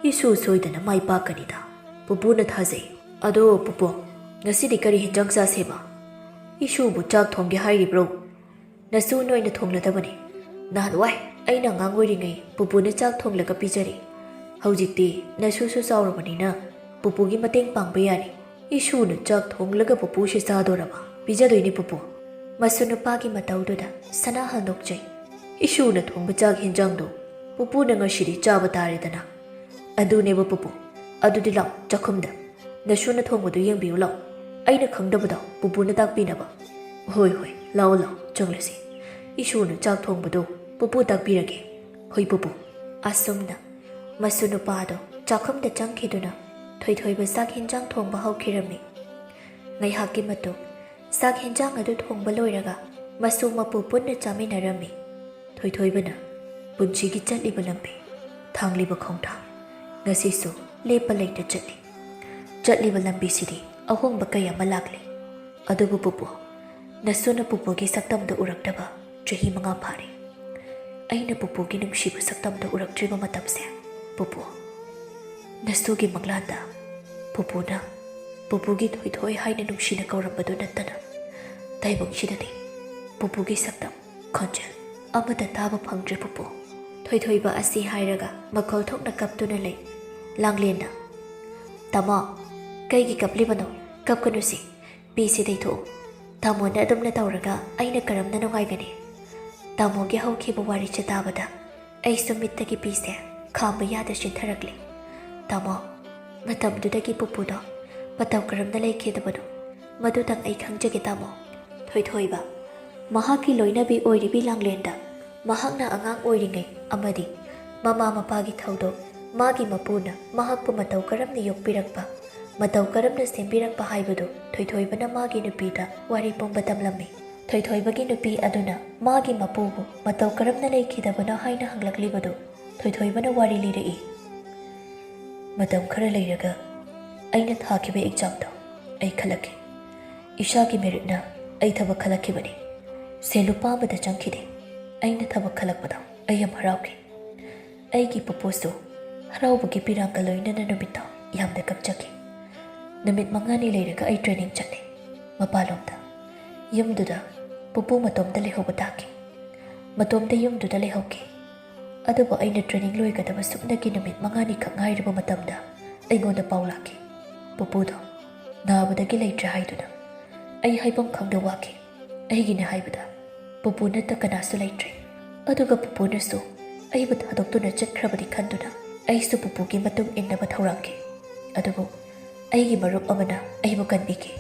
ꯏꯁꯨ ꯁꯣꯏꯗꯅ ꯃꯥꯏ ꯄꯥꯛꯀꯅꯤꯗ꯫ ꯄꯨꯄꯨꯅ ꯊꯥꯖꯩ꯫ ꯑꯗꯣ ꯄꯨꯄꯨ, ꯉꯁꯤꯗꯤ ꯀꯔꯤ ꯍꯦꯟꯖꯥꯡ ꯆꯥꯁꯦꯕ? ꯏꯁꯨꯕꯨ ꯆꯥꯛ ꯊꯣꯡꯒꯦ ꯍꯥꯏꯔꯤꯕ꯭ꯔꯣ? ꯅꯁꯨ ꯅꯣꯏꯅ ꯊꯣꯡꯂꯗꯕꯅꯤ꯫ ꯅꯍꯥꯟꯋꯥꯏ ꯑꯩꯅ ꯑꯉꯥꯡ ꯑꯣꯏꯔꯤꯉꯩ ꯄꯨꯄꯨꯅ ꯆꯥꯛ ꯊꯣꯡꯂꯒ ꯄꯤꯖꯔꯦ꯫ ꯍꯧꯖꯤꯛꯇꯤ ꯅꯁꯨꯁꯨ ꯆꯥꯎꯔꯕꯅꯤꯅ ꯄꯨꯄꯨꯒꯤ ꯃꯇꯦꯡ ꯄꯥꯡꯕ ꯌꯥꯔꯦ꯫ ꯏꯁꯨꯅ ꯆꯥꯛ ꯊꯣꯡꯂꯒ ꯄꯨꯄꯨꯁꯤ ꯆꯥꯗꯣꯔꯕ? ꯄꯤꯖꯗꯣꯏꯅꯤ ꯄꯨꯄꯨ꯫ ꯃꯁꯨ ꯅꯨꯄꯥꯒꯤ ꯃꯇꯧꯗꯨꯗ ꯁꯅꯥꯍꯜ ꯅꯣꯛꯆꯩ꯫ ꯏꯁꯨꯅ ꯊꯣꯡꯕ ꯆꯥꯛ ꯍꯦꯟꯖꯥꯡꯗꯣ ꯄꯨꯄꯨꯅ ꯉꯁꯤꯗꯤ ꯆꯥꯕ ꯇꯥꯔꯦꯗꯅ꯫ ꯑꯗꯨꯅꯦꯕ ꯄꯨꯄꯨ꯫ ꯑꯗꯨꯗꯤ ꯂꯥꯎ ꯆꯥꯛꯈꯨꯝꯗ꯫ ꯅꯁꯨꯅ ꯊꯣꯡꯕꯗꯨ ꯌꯦꯡꯕꯤꯌꯨ ꯂꯥꯎ꯫ ꯑꯩꯅ ꯈꯪꯗꯕꯗꯣ ꯄꯨꯄꯨꯅ ꯇꯥꯛꯄꯤꯅꯕ꯫ ꯍꯣꯏ ꯍꯣꯏ, ꯂꯥꯎ ꯂꯥꯎ ꯆꯪꯂꯁꯤ꯫ ꯏꯁꯨꯅ ꯆꯥꯛ ꯊꯣꯡꯕꯗꯣ ꯄꯨꯄꯨ ꯇꯥꯛꯄꯤꯔꯒꯦ꯫ ꯍꯣꯏ ꯄꯨꯄꯨ꯫ ꯑꯁꯨꯝꯅ ꯃꯁꯨ ꯅꯨꯄꯥꯗꯣ ꯆꯥꯛꯈꯨꯝꯗ ꯆꯪꯈꯤꯗꯨꯅ ꯊꯣꯏꯊꯣꯏꯕ ꯆꯥꯛ ꯍꯦꯟꯖꯥꯡ ꯊꯣꯡꯕ ꯍꯧꯈꯤꯔꯝꯃꯤ꯫ ꯉꯥꯏꯍꯥꯛꯀꯤ ꯃꯇꯨꯡ ꯆꯥꯛ ꯍꯦꯟꯖꯥꯡ ꯑꯗꯨ ꯊꯣꯡꯕ ꯂꯣꯏꯔꯒ ꯃꯁꯨ ꯃꯄꯨ ꯄꯨꯟꯅ ꯆꯥꯃꯤꯟꯅꯔꯝꯃꯤ꯫ ꯊꯣꯏꯊꯣꯏꯕꯅ ꯄꯨꯟꯁꯤꯒꯤ ꯆꯠꯂꯤꯕ ꯂꯝꯕꯤ, ꯊꯥꯡꯂꯤꯕ ꯈꯣꯡꯊꯥꯡ ꯉꯁꯤꯁꯨ ꯂꯦꯞꯄ ꯂꯩꯇ ꯆꯠꯂꯤ꯫ ꯆꯠꯂꯤꯕ ꯂꯝꯕꯤꯁꯤꯗꯤ ꯑꯍꯣꯡꯕ ꯀꯌꯥ ꯑꯃ ꯂꯥꯛꯂꯤ꯫ ꯑꯗꯨꯕꯨ ꯄꯨꯄꯨ, ꯅꯁꯨꯅ ꯄꯨꯄꯨꯒꯤ ꯁꯛꯇꯝꯗꯨ ꯎꯔꯛꯇꯕ ꯆꯍꯤ ꯃꯉꯥ ꯐꯥꯔꯦ꯫ ꯑꯩꯅ ꯄꯨꯄꯨꯒꯤ ꯅꯨꯡꯁꯤꯕ ꯁꯛꯇꯝꯗꯨ ꯎꯔꯛꯇ꯭ꯔꯤꯕ ꯃꯇꯝꯁꯦ, ꯄꯨꯄꯨ, ꯅꯁꯨꯒꯤ ꯃꯪꯂꯥꯟꯗ ꯄꯨꯄꯨꯅ ꯄꯨꯄꯨꯒꯤ ꯊꯣꯏꯊꯣꯏ ꯍꯥꯏꯅ ꯅꯨꯡꯁꯤꯅ ꯀꯧꯔꯝꯕꯗꯨ ꯅꯠꯇꯅ ꯇꯥꯏꯕꯪꯁꯤꯗꯗꯤ ꯄꯨꯄꯨꯒꯤ ꯁꯛꯇꯝ, ꯈꯣꯟꯖꯦꯜ ꯑꯃꯠꯇ ꯇꯥꯕ ꯐꯪꯗ꯭ꯔꯦ ꯄꯨꯄꯨ꯫ ꯊꯣꯏꯊꯣꯏꯕ ꯑꯁꯤ ꯍꯥꯏꯔꯒ ꯃꯈꯣꯜ ꯊꯣꯛꯅ ꯀꯞꯇꯨꯅ ꯂꯩ꯫ ꯂꯥꯡꯂꯦꯟꯅ, "ꯇꯥꯃꯣ, ꯀꯩꯒꯤ ꯀꯞꯂꯤꯕꯅꯣ? ꯀꯞꯀꯅꯨꯁꯤ꯫ ꯄꯤꯁꯤ ꯇꯩꯊꯣꯛꯎ꯫ ꯇꯥꯃꯣꯅ ꯑꯗꯨꯝꯅ ꯇꯧꯔꯒ ꯑꯩꯅ ꯀꯔꯝꯅ ꯅꯨꯡꯉꯥꯏꯒꯅꯤ?" ꯇꯥꯃꯣꯒꯤ ꯍꯧꯈꯤꯕ ꯋꯥꯔꯤꯁꯦ ꯇꯥꯕꯗ ꯑꯩꯁꯨ ꯃꯤꯠꯇꯒꯤ ꯄꯤꯁꯦ ꯈꯥꯝꯕ ꯌꯥꯗ ꯆꯦꯟꯊꯔꯛꯂꯤ꯫ "ꯇꯥꯃꯣ, ꯃꯇꯝꯗꯨꯗꯒꯤ ꯄꯨꯄꯨꯗꯣ ꯃꯇꯧ ꯀꯔꯝꯅ ꯂꯩꯈꯤꯗꯕꯅꯣ, ꯃꯗꯨꯇꯪ ꯑꯩ ꯈꯪꯖꯒꯦ ꯇꯥꯃꯣ꯫" ꯊꯣꯏꯊꯣꯏꯕ, ꯃꯍꯥꯛꯀꯤ ꯂꯣꯏꯅꯕꯤ ꯑꯣꯏꯔꯤꯕꯤ ꯂꯥꯡꯂꯦꯟꯗ ꯃꯍꯥꯛꯅ ꯑꯉꯥꯡ ꯑꯣꯏꯔꯤꯉꯩ ꯑꯃꯗꯤ ꯃꯃꯥ ꯃꯄꯥꯒꯤ ꯊꯧꯗꯣꯛ, ꯃꯥꯒꯤ ꯃꯄꯨꯅ ꯃꯍꯥꯛꯄꯨ ꯃꯇꯧ ꯀꯔꯝꯅ ꯌꯣꯛꯄꯤꯔꯛꯄ, ꯃꯇꯧ ꯀꯔꯝꯅ ꯁꯦꯝꯕꯤꯔꯛꯄ ꯍꯥꯏꯕꯗꯨ ꯊꯣꯏꯊꯣꯏꯕꯅ ꯃꯥꯒꯤ ꯅꯨꯄꯤꯗ ꯋꯥꯔꯤ ꯄꯨꯝꯕ ꯇꯝꯂꯝꯃꯤ꯫ ꯊꯣꯏꯊꯣꯏꯕꯒꯤ ꯅꯨꯄꯤ ꯑꯗꯨꯅ ꯃꯥꯒꯤ ꯃꯄꯨꯕꯨ ꯃꯇꯧ ꯀꯔꯝꯅ ꯂꯩꯈꯤꯗꯕꯅꯣ ꯍꯥꯏꯅ ꯍꯪꯂꯛꯂꯤꯕꯗꯨ ꯊꯣꯏꯊꯣꯏꯕꯅ ꯋꯥꯔꯤ ꯂꯤꯔꯛꯏ꯫ "ꯃꯇꯝ ꯈꯔ ꯂꯩꯔꯒ ꯑꯩꯅ ꯊꯥꯈꯤꯕ ꯑꯦꯛꯖꯥꯝꯗꯣ ꯑꯩ ꯈꯜꯂꯛꯈꯤ꯫ ꯏꯁꯥꯒꯤ ꯃꯦꯔꯤꯠꯅ ꯑꯩ ꯊꯕꯛ ꯈꯜꯂꯛꯈꯤꯕꯅꯤ꯫ ꯁꯦꯜ ꯂꯨꯄꯥ ꯑꯃꯗ ꯆꯪꯈꯤꯗꯦ ꯑꯩꯅ ꯊꯕꯛ ꯈꯜꯂꯛꯄꯗꯣ꯫ ꯑꯩ ꯌꯥꯝ ꯍꯔꯥꯎꯈꯤ꯫ ꯑꯩꯒꯤ ꯄꯨꯄꯨꯁꯨ ꯍꯔꯥꯎꯕꯒꯤ ꯄꯤꯔꯥꯡꯒ ꯂꯣꯏꯅꯅ ꯅꯨꯃꯤꯠꯇꯣ ꯌꯥꯝꯅ ꯀꯞꯆꯈꯤ꯫ ꯅꯨꯃꯤꯠ ꯃꯉꯥꯅꯤ ꯂꯩꯔꯒ ꯑꯩ training ꯆꯠꯂꯦ, ꯃꯄꯥꯟꯂꯣꯝꯗ꯫ ꯌꯨꯝꯗꯨꯗ ꯄꯨꯄꯨ ꯃꯇꯣꯝꯇ ꯂꯩꯍꯧꯕ ꯇꯥꯈꯤ꯫ ꯃꯇꯣꯝꯇ ꯌꯨꯝꯗꯨꯗ ꯂꯩꯍꯧꯈꯤ꯫ ꯑꯗꯨꯕꯨ ꯑꯩꯅ training ꯂꯣꯏꯒꯗꯕ ꯁꯨꯞꯅꯒꯤ ꯅꯨꯃꯤꯠ ꯃꯉꯥꯅꯤꯈꯛ ꯉꯥꯏꯔꯕ ꯃꯇꯝꯗ ꯑꯩꯉꯣꯟꯗ ꯄꯥꯎ ꯂꯥꯛꯈꯤ꯫ ꯄꯨꯄꯨꯗꯣ ꯅꯥꯕꯗꯒꯤ ꯂꯩꯇ꯭ꯔꯦ ꯍꯥꯏꯗꯨꯅ꯫ ꯑꯩ ꯍꯥꯏꯐꯝ ꯈꯪꯗ ꯋꯥꯈꯤ꯫ ꯑꯩꯒꯤꯅꯦ ꯍꯥꯏꯕꯗ ꯄꯨꯄꯨ ꯅꯠꯇ ꯀꯅꯥꯁꯨ ꯂꯩꯇ꯭ꯔꯦ꯫ ꯑꯗꯨꯒ ꯄꯨꯄꯨꯅꯁꯨ ꯑꯩꯕꯨ ꯊꯥꯗꯣꯛꯇꯨꯅ ꯆꯠꯈ꯭ꯔꯕꯅꯤ ꯈꯟꯗꯨꯅ ꯑꯩꯁꯨ ꯄꯨꯄꯨꯒꯤ ꯃꯇꯨꯡ ꯏꯟꯅꯕ ꯊꯧꯔꯥꯡꯈꯤ꯫ ꯑꯗꯨꯕꯨ ꯑꯩꯒꯤ ꯃꯔꯨꯞ ꯑꯃꯅ ꯑꯩꯕꯨ ꯀꯟꯕꯤꯈꯤ꯫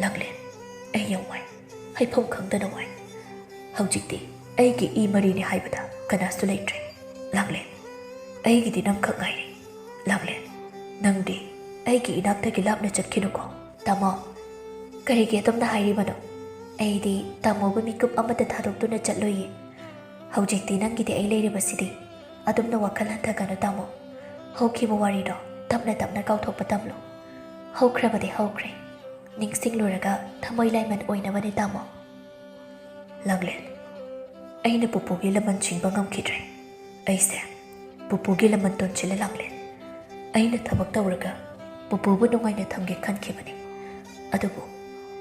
"ꯂꯥꯡꯂꯦꯟ, ꯑꯩ ꯌꯥꯝ ꯋꯥꯏ꯫ ꯍꯥꯏꯐꯝ ꯈꯪꯗꯅ ꯋꯥꯏ꯫ ꯍꯧꯖꯤꯛꯇꯤ ꯑꯩꯒꯤ ꯏ ꯃꯔꯤꯅꯤ ꯍꯥꯏꯕꯗ ꯀꯅꯥꯁꯨ ꯂꯩꯇ꯭ꯔꯦ꯫ ꯂꯥꯡꯂꯦꯟ, ꯑꯩꯒꯤꯗꯤ ꯅꯪꯈꯛ ꯉꯥꯏꯔꯦ꯫ ꯂꯥꯡꯂꯦꯟ, ꯅꯪꯗꯤ ꯑꯩꯒꯤ ꯏꯅꯥꯛꯇꯒꯤ ꯂꯥꯞꯅ ꯆꯠꯈꯤꯅꯨꯀꯣ꯫ ꯇꯥꯃꯣ, ꯀꯔꯤꯒꯤ ꯑꯗꯨꯝꯅ ꯍꯥꯏꯔꯤꯕꯅꯣ? ꯑꯩꯗꯤ ꯇꯥꯃꯣꯕꯨ ꯃꯤꯀꯨꯞ ꯑꯃꯠꯇ ꯊꯥꯗꯣꯛꯇꯨꯅ ꯆꯠꯂꯣꯏꯌꯦ꯫ ꯍꯧꯖꯤꯛꯇꯤ ꯅꯪꯒꯤꯗꯤ ꯑꯩ ꯂꯩꯔꯤꯕꯁꯤꯗꯤ꯫ ꯑꯗꯨꯝꯅ ꯋꯥꯈꯜ ꯍꯟꯊꯒꯅꯨ ꯇꯥꯃꯣ꯫ ꯍꯧꯈꯤꯕ ꯋꯥꯔꯤꯗꯣ ꯇꯞꯅ ꯇꯞꯅ ꯀꯥꯎꯊꯣꯛꯄ ꯇꯝꯂꯨ꯫ ꯍꯧꯈ꯭ꯔꯕꯗꯤ ꯍꯧꯈ꯭ꯔꯦ꯫ ꯅꯤꯡꯁꯤꯡꯂꯨꯔꯒ ꯊꯃꯣꯏ ꯂꯥꯏꯃꯟ ꯑꯣꯏꯅꯕꯅꯤ ꯇꯥꯃꯣ꯫" ꯂꯥꯡꯂꯦꯟ, ꯑꯩꯅ ꯄꯨꯄꯨꯒꯤ ꯂꯃꯟ ꯆꯤꯡꯕ ꯉꯝꯈꯤꯗ꯭ꯔꯦ꯫ ꯑꯩꯁꯦ ꯄꯨꯄꯨꯒꯤ ꯂꯃꯟ ꯇꯣꯟꯁꯤꯜꯂꯦ ꯂꯥꯡꯂꯦꯟ꯫ ꯑꯩꯅ ꯊꯕꯛ ꯇꯧꯔꯒ ꯄꯨꯄꯨꯕꯨ ꯅꯨꯡꯉꯥꯏꯅ ꯊꯝꯒꯦ ꯈꯟꯈꯤꯕꯅꯤ꯫ ꯑꯗꯨꯕꯨ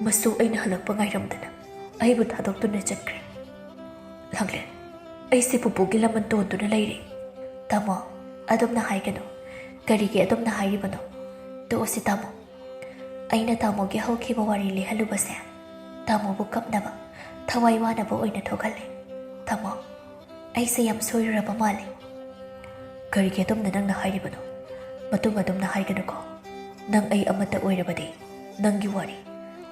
ꯃꯁꯨ ꯑꯩꯅ ꯍꯜꯂꯛꯄ ꯉꯥꯏꯔꯝꯗꯅ ꯑꯩꯕꯨ ꯊꯥꯗꯣꯛꯇꯨꯅ ꯆꯠꯈ꯭ꯔꯦ꯫ ꯂꯥꯡꯂꯦꯟ, ꯑꯩꯁꯦ ꯄꯨꯄꯨꯒꯤ ꯂꯃꯟ ꯇꯣꯟꯗꯨꯅ ꯂꯩꯔꯦ꯫ ꯇꯥꯃꯣ, ꯑꯗꯨꯝꯅ ꯍꯥꯏꯒꯅꯨ꯫ ꯀꯔꯤꯒꯤ ꯑꯗꯨꯝꯅ ꯍꯥꯏꯔꯤꯕꯅꯣ? ꯇꯣꯛꯑꯁꯤ ꯇꯥꯃꯣ꯫ ꯑꯩꯅ ꯇꯥꯃꯣꯒꯤ ꯍꯧꯈꯤꯕ ꯋꯥꯔꯤ ꯂꯤꯍꯜꯂꯨꯕꯁꯦ ꯇꯥꯃꯣꯕꯨ ꯀꯞꯅꯕ, ꯊꯋꯥꯏ ꯋꯥꯅꯕ ꯑꯣꯏꯅ ꯊꯣꯛꯍꯜꯂꯦ꯫ ꯇꯥꯃꯣ, ꯑꯩꯁꯦ ꯌꯥꯝ ꯁꯣꯏꯔꯨꯔꯕ ꯃꯥꯜꯂꯦ꯫ ꯀꯔꯤꯒꯤ ꯑꯗꯨꯝꯅ ꯅꯪꯅ ꯍꯥꯏꯔꯤꯕꯅꯣ? ꯃꯇꯨꯡ ꯑꯗꯨꯝꯅ ꯍꯥꯏꯒꯅꯨꯀꯣ꯫ ꯅꯪ ꯑꯩ ꯑꯃꯠꯇ ꯑꯣꯏꯔꯕꯗꯤ ꯅꯪꯒꯤ ꯋꯥꯔꯤ,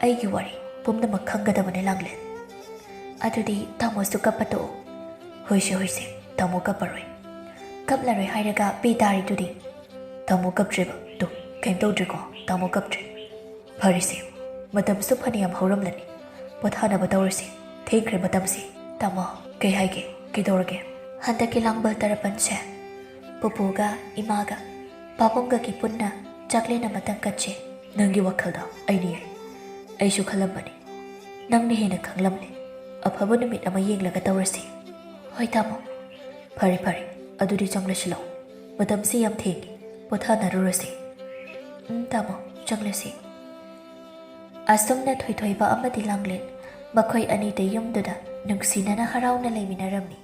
ꯑꯩꯒꯤ ꯋꯥꯔꯤ ꯄꯨꯝꯅꯃꯛ ꯈꯪꯒꯗꯕꯅꯦ ꯂꯥꯡꯂꯦꯟ꯫ ꯑꯗꯨꯗꯤ ꯇꯥꯃꯣꯁꯨ ꯀꯞꯄ ꯇꯣꯛꯑꯣ꯫ ꯍꯣꯏꯁꯦ, ꯍꯣꯏꯁꯦ, ꯇꯥꯃꯣ ꯀꯞꯄꯔꯣꯏ꯫ ꯀꯞꯂꯔꯣꯏ ꯍꯥꯏꯔꯒ ꯄꯤ ꯇꯥꯔꯤꯗꯨꯗꯤ꯫ ꯇꯥꯃꯣ ꯀꯞꯇ꯭ꯔꯦꯕ꯫ ꯇꯨ, ꯀꯩꯝ ꯇꯧꯗ꯭ꯔꯦꯀꯣ? ꯇꯥꯃꯣ ꯀꯞꯇ꯭ꯔꯦ꯫ ꯐꯔꯦꯁꯦ, ꯃꯇꯝꯁꯨ ꯐꯅꯌꯥꯝ ꯍꯧꯔꯝꯂꯅꯤ꯫ ꯄꯣꯊꯥꯅꯕ ꯇꯧꯔꯁꯤ꯫ ꯊꯦꯡꯈ꯭ꯔꯦ ꯃꯇꯝꯁꯦ꯫ ꯇꯥꯃꯣ, ꯀꯩ ꯍꯥꯏꯒꯦ? ꯀꯩꯗꯧꯔꯒꯦ? ꯍꯟꯗꯛꯀꯤ ꯂꯥꯡꯕꯜ ꯇꯔꯄꯟꯁꯦ ꯄꯨꯄꯨꯒ ꯏꯃꯥꯒ ꯄꯥꯕꯨꯡꯒꯒꯤ ꯄꯨꯟꯅ ꯆꯥꯛꯂꯦꯟ ꯑꯃꯇꯪ ꯀꯠꯁꯦ꯫ ꯅꯪꯒꯤ ꯋꯥꯈꯜꯗꯣ ꯑꯩꯅ ꯌꯥꯏ꯫ ꯑꯩꯁꯨ ꯈꯜꯂꯝꯕꯅꯤ꯫ ꯅꯪꯅ ꯍꯦꯟꯅ ꯈꯪꯂꯝꯂꯦ꯫ ꯑꯐꯕ ꯅꯨꯃꯤꯠ ꯑꯃ ꯌꯦꯡꯂꯒ ꯇꯧꯔꯁꯤ꯫ ꯍꯣꯏ ꯇꯥꯃꯣ꯫ "ꯐꯔꯦ, ꯐꯔꯦ, ꯑꯗꯨꯗꯤ ꯆꯪꯂꯁꯤ ꯂꯥꯛꯑꯣ꯫ ꯃꯇꯝꯁꯤ ꯌꯥꯝ ꯊꯦꯡꯉꯦ, ꯄꯣꯊꯥꯅꯔꯨꯔꯁꯤ꯫" "ꯎꯝ, ꯇꯥꯃꯣ, ꯆꯪꯂꯁꯤ꯫" ꯑꯁꯨꯝꯅ ꯊꯣꯏꯊꯣꯏꯕ ꯑꯃꯗꯤ ꯂꯥꯡꯂꯦꯟ ꯃꯈꯣꯏ ꯑꯅꯤꯗꯤ ꯌꯨꯝꯗꯨꯗ ꯅꯨꯡꯁꯤꯅꯅ ꯍꯔꯥꯎꯅ ꯂꯩꯃꯤꯟꯅꯔꯝꯃꯤ꯫